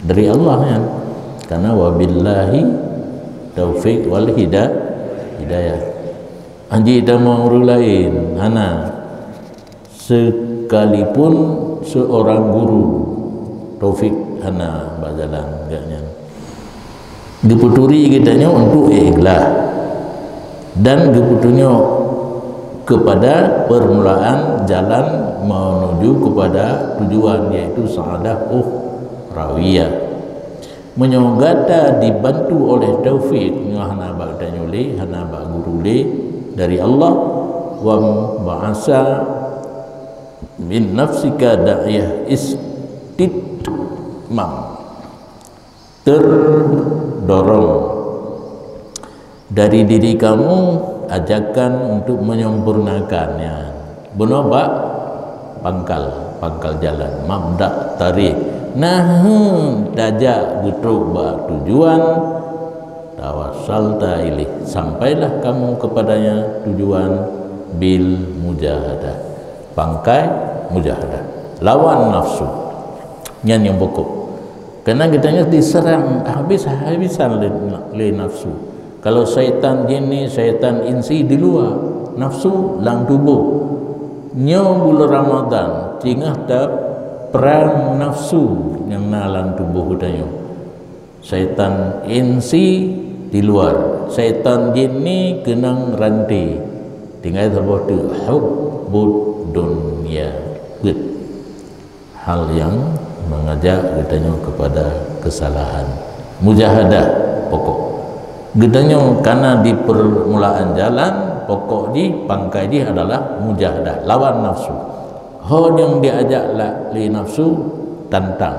dari Allah nyan. Karena wabillahi taufik wal hida-, hidayah. Anji tamong ureuëng laén, hana. Sekalipun seorang guru, taufik hana bak jalan geuhnyan. Geupeuturi geutanyoe untuk ikhlas dan geupeutunyok kepada permulaan jalan menuju kepada tujuan, yaitu sa'adah ukhrawiyah. Meunyoe gata dibantu oleh taufik, nyoe hana bak tanyoe lé, hana bak guru lé, dari Allah, wa ba'asa min nafsika da'iyah istitmam, terdorong dari diri kamu ajakan untuk menyempurnakannya. Bunoe bak pangkal, pangkal jalan, mabda' tarik. Nah, tajak geutrok bak tujuan, tawassalta ilaih, sampailah kamu kepadanya, tujuan, bil mujahadah, pangkai mujahadah, lawan nafsu. Nyan nyang pokok. Karena geutanyoe diserang habis-habisan lé, lé nafsu. Kalau syaitan jinni, syaitan insi di luwa, nafsu lam tuboh. Nyoe buleuen Ramadhan, singoh taprang nafsu nyang na lam tuboh geutanyoe. Syaitan insi di luwa, syaitan jinni keunong ranté. Tinggai saboh teuk, hubbud dunya. Gét. Hal nyang mengajak geutanyoe kepada kesalahan. Mujahadah pokok. Geutanyoe kana di permulaan jalan, pokok jih, pangkai jih adalah mujahadah, lawan nafsu. Ho nyang diajak la-, lé nafsu, tantang,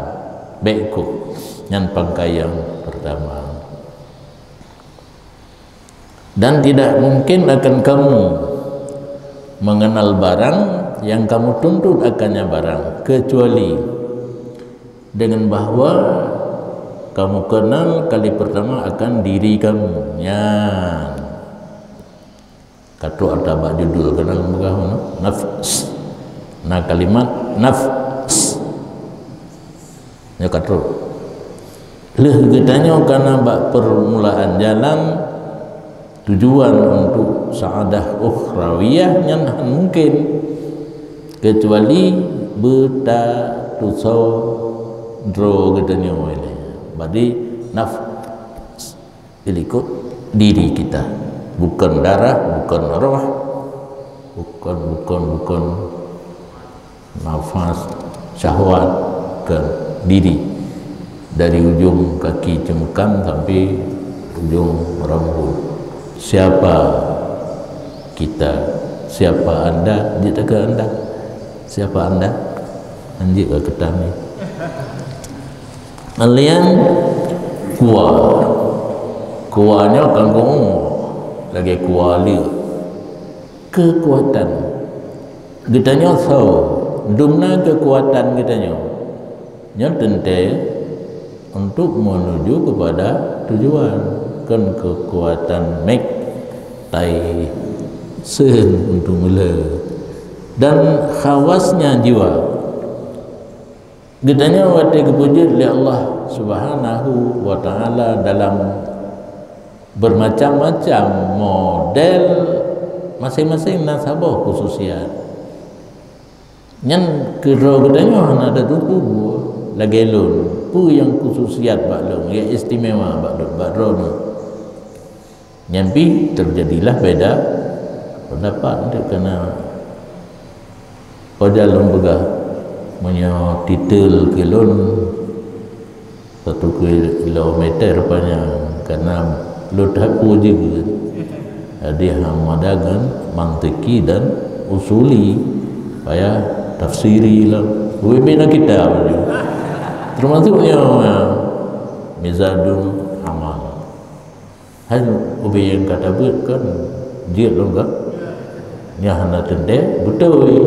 bék kok. Nyan pangkai nyang pertama. Dan tidak mungkin akan kamu mengenal barang yang kamu tuntut akannya barang, kecuali dengan bahwa kamu kenal kali pertama akan diri kamu. Nyan. Ka trok ata bak judul, kenal peugah nyoe, nafs. Na kalimat nafs. Nyoe ka trok. Lheueh geutanyoe kana bak permulaan jalan, tujuan untuk sa'adah ukhrawiyah nyan hana mungkin, kecuali beutatusoe droe geutanyoe ilée. Badi nafs dilikot diri kita. Bukan darah, bukan roh, bukan, bukan, bukan nafas, syahwat, bukan, diri. Dari ujung kaki ceumeukan sampai ujung rambut. Siapa kita? Siapa anda? Jeuet takheun anda. Siapa anda? Anjik ka keutami. Alian kuwa. Kuwa nyoe kangkong lagée kuwa liek. Keukuatan. Geutanyoe soe? Dumna keukuatan geutanyoe. Nyoe teuntée untuk menuju kepada tujuan, kon keukuatan mék tai seun untuk meulhée. Dan khawasnya jiwa. Geutanyoe watée geupeujeuet lé Allah Subhanahu wa Ta'ala dalam bermacam-macam model, masing-masing na saboh khususiat. Nyan keudroe geutanyoe hana tateupeue lagée lôn, peue nyang khususiat bak lôn, nyang istimewa bak lôn, bak droeneuh. Nyan pih teujadilah beda pendapat, deuh, karena pajan lôn peugah, meunyoe titel keu lôn satu kilometer panyang, karena lôn that peue jeuet. Jadi hana mada ngon mantiki dan usuli, payah tafsiri lah. Ubé-ubé na kitab. Termasuk nyoe, Mizanul Amal. Hai, ubé nyang ka tabeuet kan jeuet lom ka? Nyang hana teuntée, beutôi.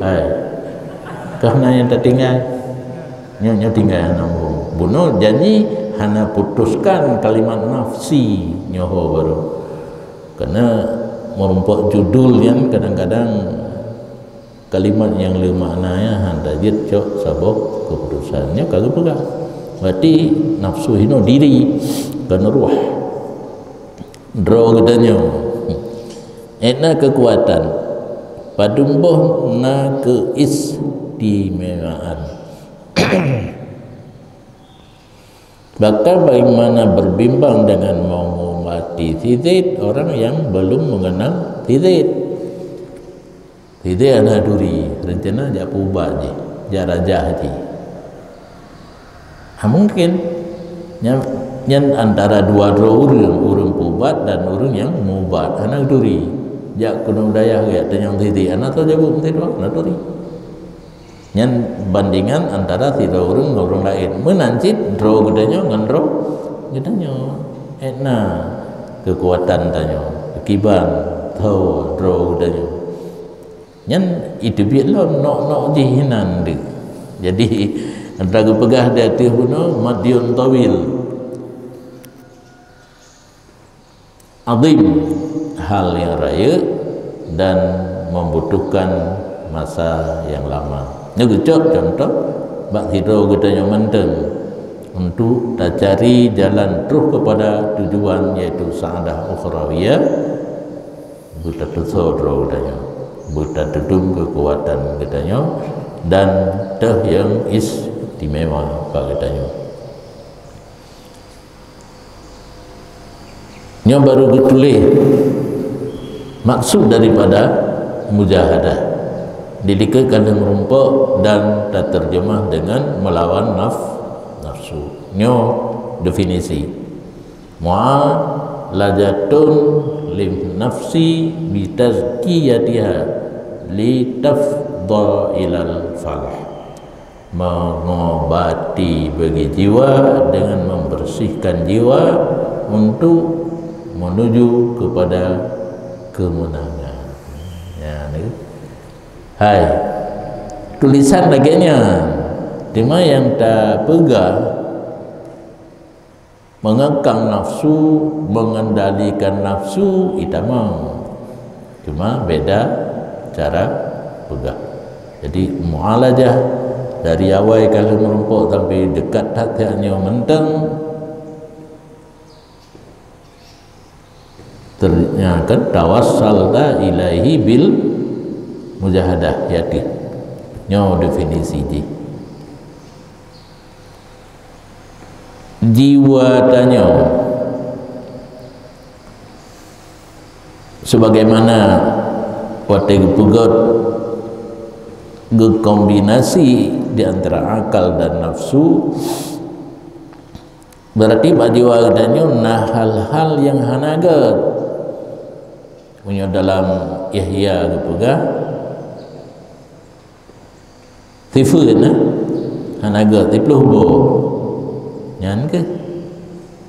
Hai. Ka na nyang tatinggai. Nyoe, nyoe tinggai hana muphom. Bunoe janji hana putuskan kalimat nafsi nyoe ho baru. Karena meurumpok judul nyan kadang-kadang kalimat nyang le makna nyan hana jeuet cok saboh keuputusan. Nyoe ka geupeugah. Berarti nafsu hinoe diri, kon ruh. Droe geutanyoe. Ék na keukuatan, padum boh na keuistimewaan. Bahkan bagaimana berbimbang dengan mengobati si Z orang yang belum mengenal si Z. Si Z hana turi, rencana jak peuubat jih, jak rajah jih. Ha, mungkin. Nyan, nyan antara dua droe ureuëng, ureuëng peuubat dan ureuëng nyang meuubat. Hana turi. Jak keunoe dayah geuyak tanyong si Z, hana tahu jaweub si Z, hana turi. Nyan bandingan antara sidroe ureuëng ngon ureuëng laén. Meunan cit droe geutanyoe ngon droe geutanyoe. Ék na keukuatan tanyoe, kiban tho droe geutanyoe. Nyan iteubiet lom nok-nok jih hinan deuh. Jadi, atra geupeugah di ateueh bunoe, madyun tawil. Azim, hal yang rayeuk dan membutuhkan masa yang lama. Nyoe geucok contoh bak sidroe geutanyoe mantong untuk tacari jalan troh kepada tujuan, yaitu sa'adah ukhrawiyah. Beutateusoe droe geutanyoe, beutatudum keukuatan geutanyoe dan teuh nyang istimewa bak geutanyoe. Nyoe baru geutuléh maksud daripada mujahadah. Di likot ka lheueh meurumpok dan taterjemah dengan melawan naf-, nafsu. Nyoe definisi. Mu'alajatun lin nafsi bitazkiyatiha litafdha ilal falah. Mengobati bagi jiwa dengan membersihkan jiwa untuk menuju kepada kemenangan. Ya, ni. Hai. Tulisan lagée nyan. Teuma nyang tapeugah mengekang nafsu, mengendalikan nafsu, itamong. Cuma beda cara peugah. Jadi, mu'alajah dari awai ka lheueh meurumpok sampai dekat that-that nyoe mantong, ter-, nya kan, tawassalta ilaihi bil mujahadah, yakin. Nyoe definisi jih. Jiwa tanyoe sebagaimana watée geupeugét geukombinasi di antara akal dan nafsu, berarti bak jiwa geutanyoe na hal-hal nyang hana gét. Meunyoe dalam Ihya geupeugah, sifeuet na, hana gét, siploh boh. Nyan keuh.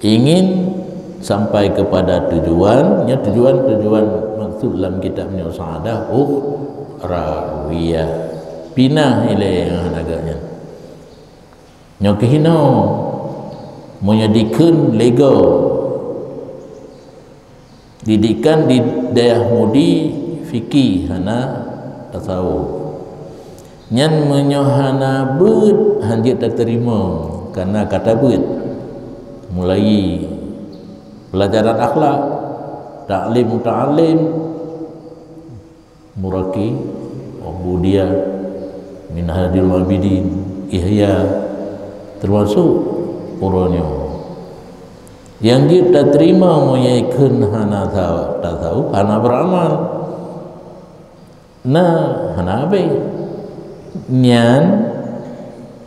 Ingin sampai kepada tujuan, nya tujuan-tujuan maksud lam kitab nyoe sa'adah ukhrawiyah. Pinah ilée nyang hana gét nyan. Nyoe keuh hinoe, meunyoe dikheun lego. Didikan di dayah mudi fikih hana tasawuf. Nyan meunyoe hana beuet, hanjeuet tateurimong, karena ka tabeuet. Mulai pelajaran akhlak, taklim muta'allim, muraqi, ubudiyah, minhajul abidin, ihya, termasuk uroe nyoe. Nyang jeuet tateurimong meunyoe kheun hana ta-, tasawuf, hana beramal. Na hana habéh. Nyan,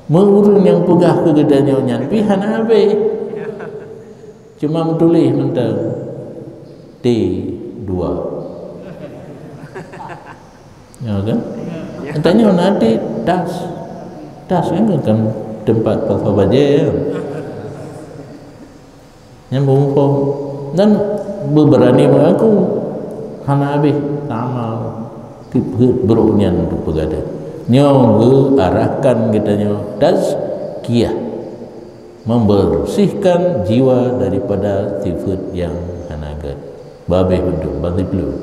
meu ureuëng nyang peugah keu geutanyoe nyan pih hana habéh. Cuma meutuléh mantong T dua. Ya kan? Tanyoe na T, das. Das kan, kan tempat pasang bajée, ya. Nyang beumuphom dan beubeurani meungaku hana habéh tamal tiep brok nyan untuk peugah. Nyoe geuarahkan geutanyoe tazkiyah, membersihkan jiwa daripada sifat yang hana gét. Babeh bentuk, babeh blue.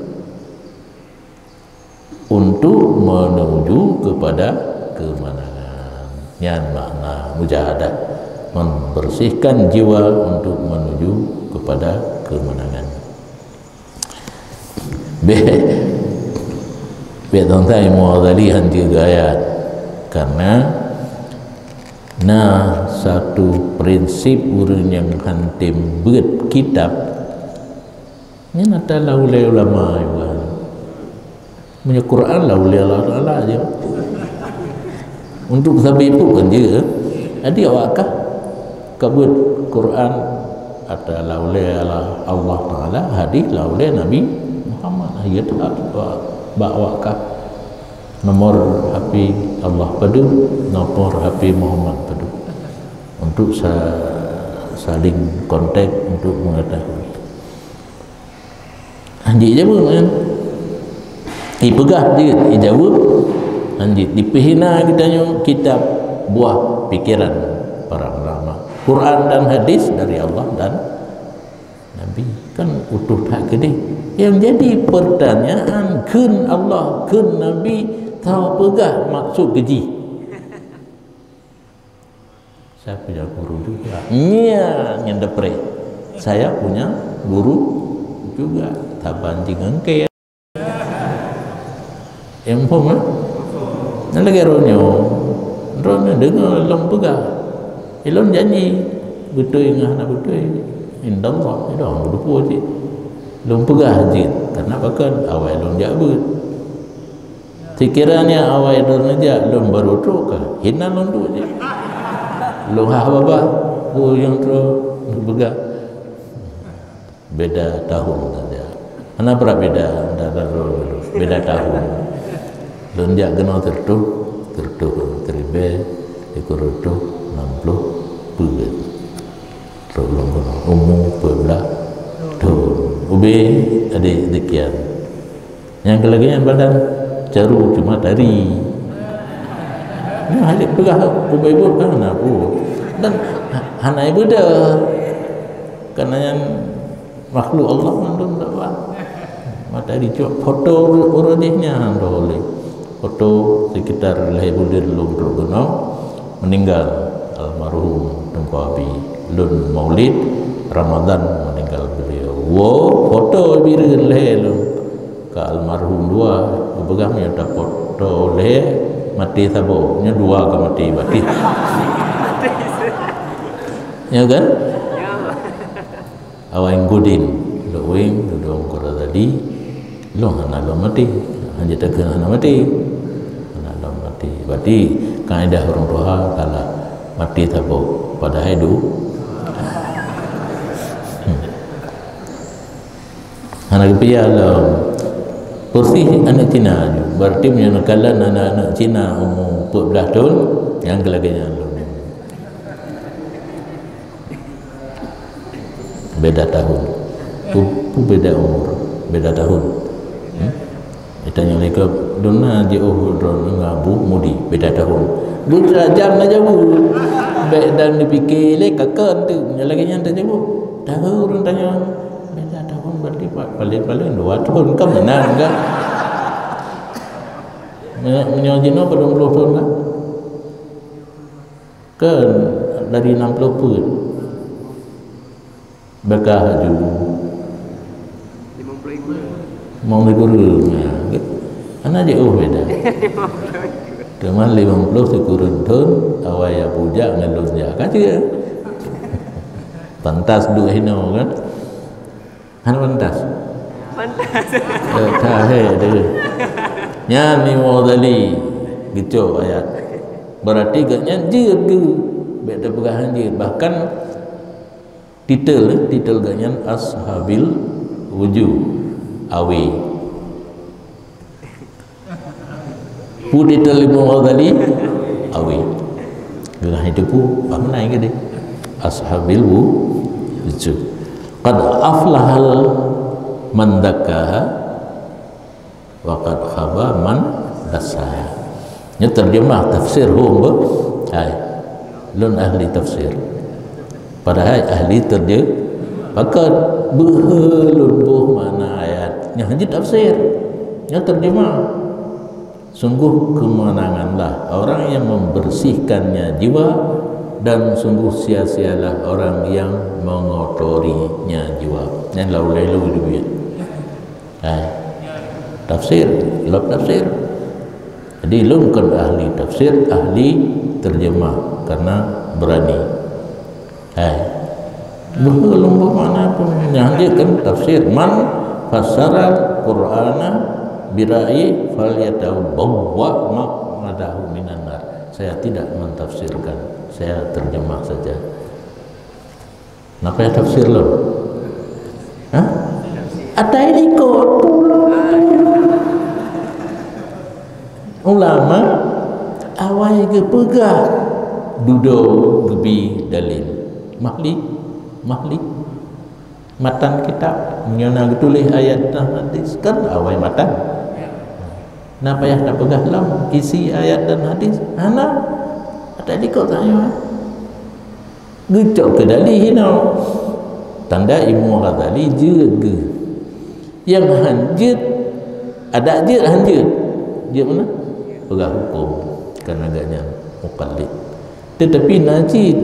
Untuk menuju kepada kemenangan. Nyan makna mujahadah, membersihkan jiwa untuk menuju kepada kemenangan. Beh, beh teuntang Imam Ghazali hanti gaya, karena na satu prinsip ureuëng nyang hantom beuet kitab, nyan ata laulée ulama juga. Meunyoe Quran laulée Allah Taala je. Untuk sabe ibu kan je. Jadi awak kah kabut Quran ata laulée Allah Taala, hadis laulée Nabi Muhammad. Ya tak bak awak kah. Nomor H P Allah padu, nomor H P Muhammad padu. Untuk sa-, saling kontak untuk mengetahui. Hanjeuet jaweueb kan? Ipeugah jeuet, ijaweueb. Hanjeuet dipeuhina geutanyoe kitab buah pikiran para ulama. Quran dan hadis dari Allah dan Nabi. Kan utoh that keudeh. Yang jadi pertanyaan, kheun Allah, kheun Nabi, tapeugah maksud keu jih. Saya punya guru juga. Nya nyang deprek. Saya punya guru juga. Taban jingengke. Em phom eh? Nyan lagée roh nyoe. Roh nyoe deungoe lôn peugah. Ilôn janji beutôi ngon hana beutôi. Indallah, idong beudukue cit. Lôn peugah jeuet, karena pakon awai lôn jak beuet. Sekiranya awai lôn neujak lôn baru trok ka, hinan lôn duek jih. Lôn hah babah, peue nyang troh, peugah. Beda tahun saja. Hana brat beda antara lôn ngon lôn. Beda tahun. Lôn jak keunoe sireutoh, sireutoh ribée, sikureueng reutoh nam ploh peuet. Trok lôn keunoe, umu peuet blaih thon. Ubé adik deukian. Nyang keu lagée nyan badan caru cuma tari. Nyan hana peugah ubé buet kan hana peue. Dan ha-, hana ibeudôh. Karena nyan makhluk Allah mandum dapat. Matahari cok foto ureuëng jih nyan hana oleh. Foto sekitar lhée buleuen lom trok keunoe meninggal almarhum Teungku Abi. Lôn maulid Ramadan meninggal beliau. Wo, foto bireuen lhée lom. Ka almarhum dua, geupeugah meunyoe tapoto lhée maté saboh, nyoe dua ka maté berarti. Ya kan? Awai ngudin, lôn ueng, lôn dong kura tadi, lôn hana lôn maté. Hana takheun hana maté. Hana lôn maté. Berarti kaidah ureuëng tuha salah. Maté saboh, padahai du. Hmm. Hana geupia lom. Persis aneuk Cina. Berarti meunyoe neukalon aneuk-aneuk Cina umu peuet blaih thon, nyang keu lagée nyan lom. Beda tahun. Pu-, pu beda umur, beda tahun. Hmm? Itanyong lé gob, "Dum na jiôh droeneuh ngon Abu Mudi, beda tahun." Beurajam na jaweueb. Bék dan dipike lé kakon tu. Nyang lagée nyan tajaweueb. Tahu ureuëng tanyong, beda tahun berarti pa-, paling-paling dua tahun kan meunan kan? Meunyoe jinoe padum ploh thon kan? Kan dari enam puluh peuet. Bekah aju. Limong puluh iku. Limong puluh iku. Nah, hana jeuet beda. Teuma limong puluh sikureueng thon, awai Abu Jak ngon lôn jak. Ka jeuet. Pantas duek hinoe kan? Hana pantas. Pantas. Eh, tahe deh. Nyan Imam Ghazali geucok ayat. Berarti gobnyan jeuet geuh. Bèk tapeugah han jeuet. Bahkan titel, titel gobnyan Ashabil Wujuh, awe. Peue titel Imam Ghazali? Awe. Geunah itu peue, paham na geude? Ashabil Wu-, Wujuh. Qad aflahal man zakkaha wa qad khaba man dassaha. Nyoe terjemah tafsir hom beuh. Hai. Lôn ahli tafsir. Padahai ahli terje-, pakon beuhe lôn boh makna ayat. Nyoe hana tafsir. Nyoe terjemah. Sungguh kemenanganlah orang yang membersihkannya jiwa, dan sungguh sia-sialah orang yang mengotorinya jiwa. Nyan lawan lelu duit. Hai. Tafsir, lom tafsir. Jadi lôn kon ahli tafsir, ahli terjemah karena berani. Hai. Beuhe lôn boh makna pun nyang jeuet kan tafsir, "Man fassara Qur'ana bi ra'yi falyatabawwa maq'adahu minan nar." Saya tidak mentafsirkan, saya terjemah saja. Napa ya tafsir lôn? Hah? Atai likot pulo. Ulama awai geupeugah dudoe geubi dalil. Mahli, mahli. Matan kitab, nyoe na geutuléh ayat dan hadis, kan awai matan. Na payah tapeugah lom isi ayat dan hadis? Hana. Atai likot saja. Geucok keu dalil hinoe. Tanda Imam Ghazali jeuet geuh. Nyang han jeuet, adak jeuet han jeuet. Jeuet mana? Peugah huköm. Kan agak nyan muqallid. Tetapi na cit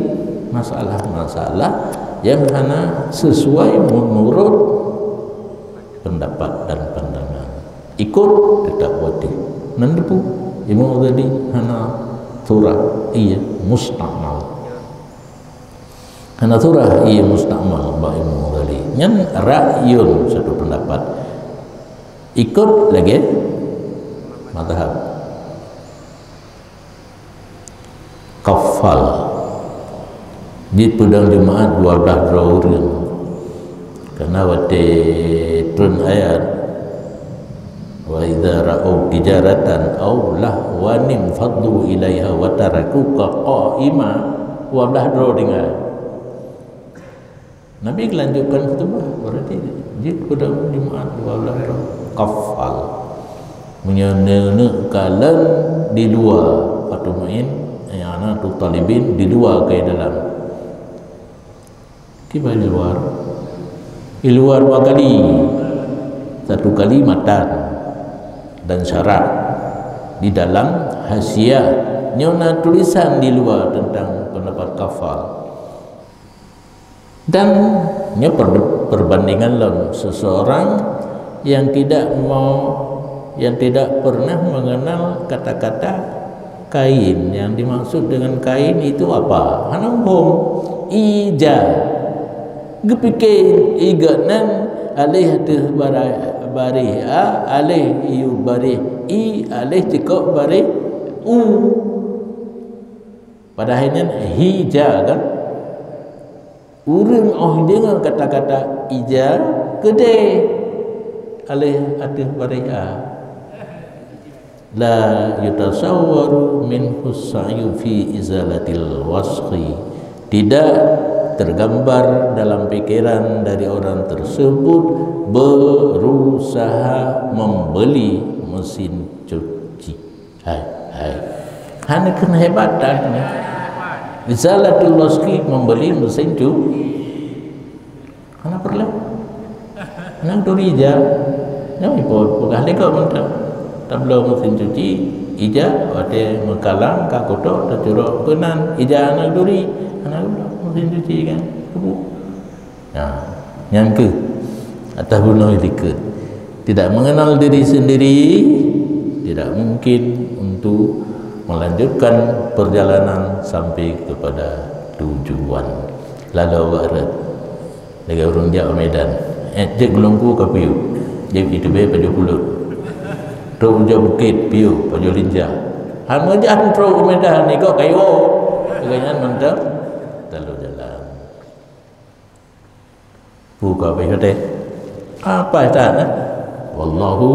masalah-masalah nyang hana sesuai menurut pendapat dan pandangan. Ikut tetap watèe. Nan teupeu Imam Ghazali hana surah, iya, musta'mal. Hana surah, iya, musta'mal bak Imam Ghazali. Nyan ra'yun, satu pendapat. Ikut lagèe mazhab. Qafal. Jipeudong jeumaat dua blaih droe ureueng. Karena watèe treun ayat, "Wa idza ra'au tijaratan aw lahwan faddu ilaiha wa tarakuka qa'ima," dua blaih droe tinggai. Nabi geulanjutkan khutbah, berarti jeuet keu dalam Jumaat dua blaih droe. Qafal. Meunyoe neuk-neuk kalon di luwa, Fathul Mu'in, nyang na tu talibin di luwa keu dalam. Kiban di luwa? Di luwa dua kali. Satu kali matan dan syarah. Di dalam hasiah, nyoe na tulisan di luwa tentang pendapat qafal. Dan nyoe per-, perbandingan lom, seseorang yang tidak mau, yang tidak pernah mengenal kata-kata kain, yang dimaksud dengan kain itu apa? Hana muphom. Ija. Geupike i geuh nan aléh ateueh bara-, baréh a, aléh iyup baréh i, aléh cukôp baréh u. Padahai nyan hija kan? Ureueng óh deungoe kata-kata ija, keudéh aléh ateueh baréh a. La yutasawwaru minhu sa'yu fi izalatil wasqi. Tidak tergambar dalam pikiran dari orang tersebut berusaha membeli mesin cuci. Hai, hai. Hana keuheubatan. Izalatul wasqi, membeli mesin cu-, hana peureulèe. Hana turi ija. Nyoe ipo peugah lé gob mantong. Tabloe mesin cuci, Ija watée meukalang ka kutok teucurok keunan, ija hana geuduri, hana geuduri, mesin cuci kan, keubu. Nah, nyan keuh atas bunoe likot. Tidak mengenal diri sendiri, tidak mungkin untuk melanjutkan perjalanan sampai kepada tujuan. Lalu awak rot. Lagée ureuëng jak u Medan. Eh, jeuet geulungku ka piôh. Jeuet iteubiet pajoh pulot. Trok jak bukét piôh pajoh linja. Han meujan trok u Medan ikok kayu. Lagée nyan mantong talo jalan. Buka beh hotel. Apa tan? Wallahu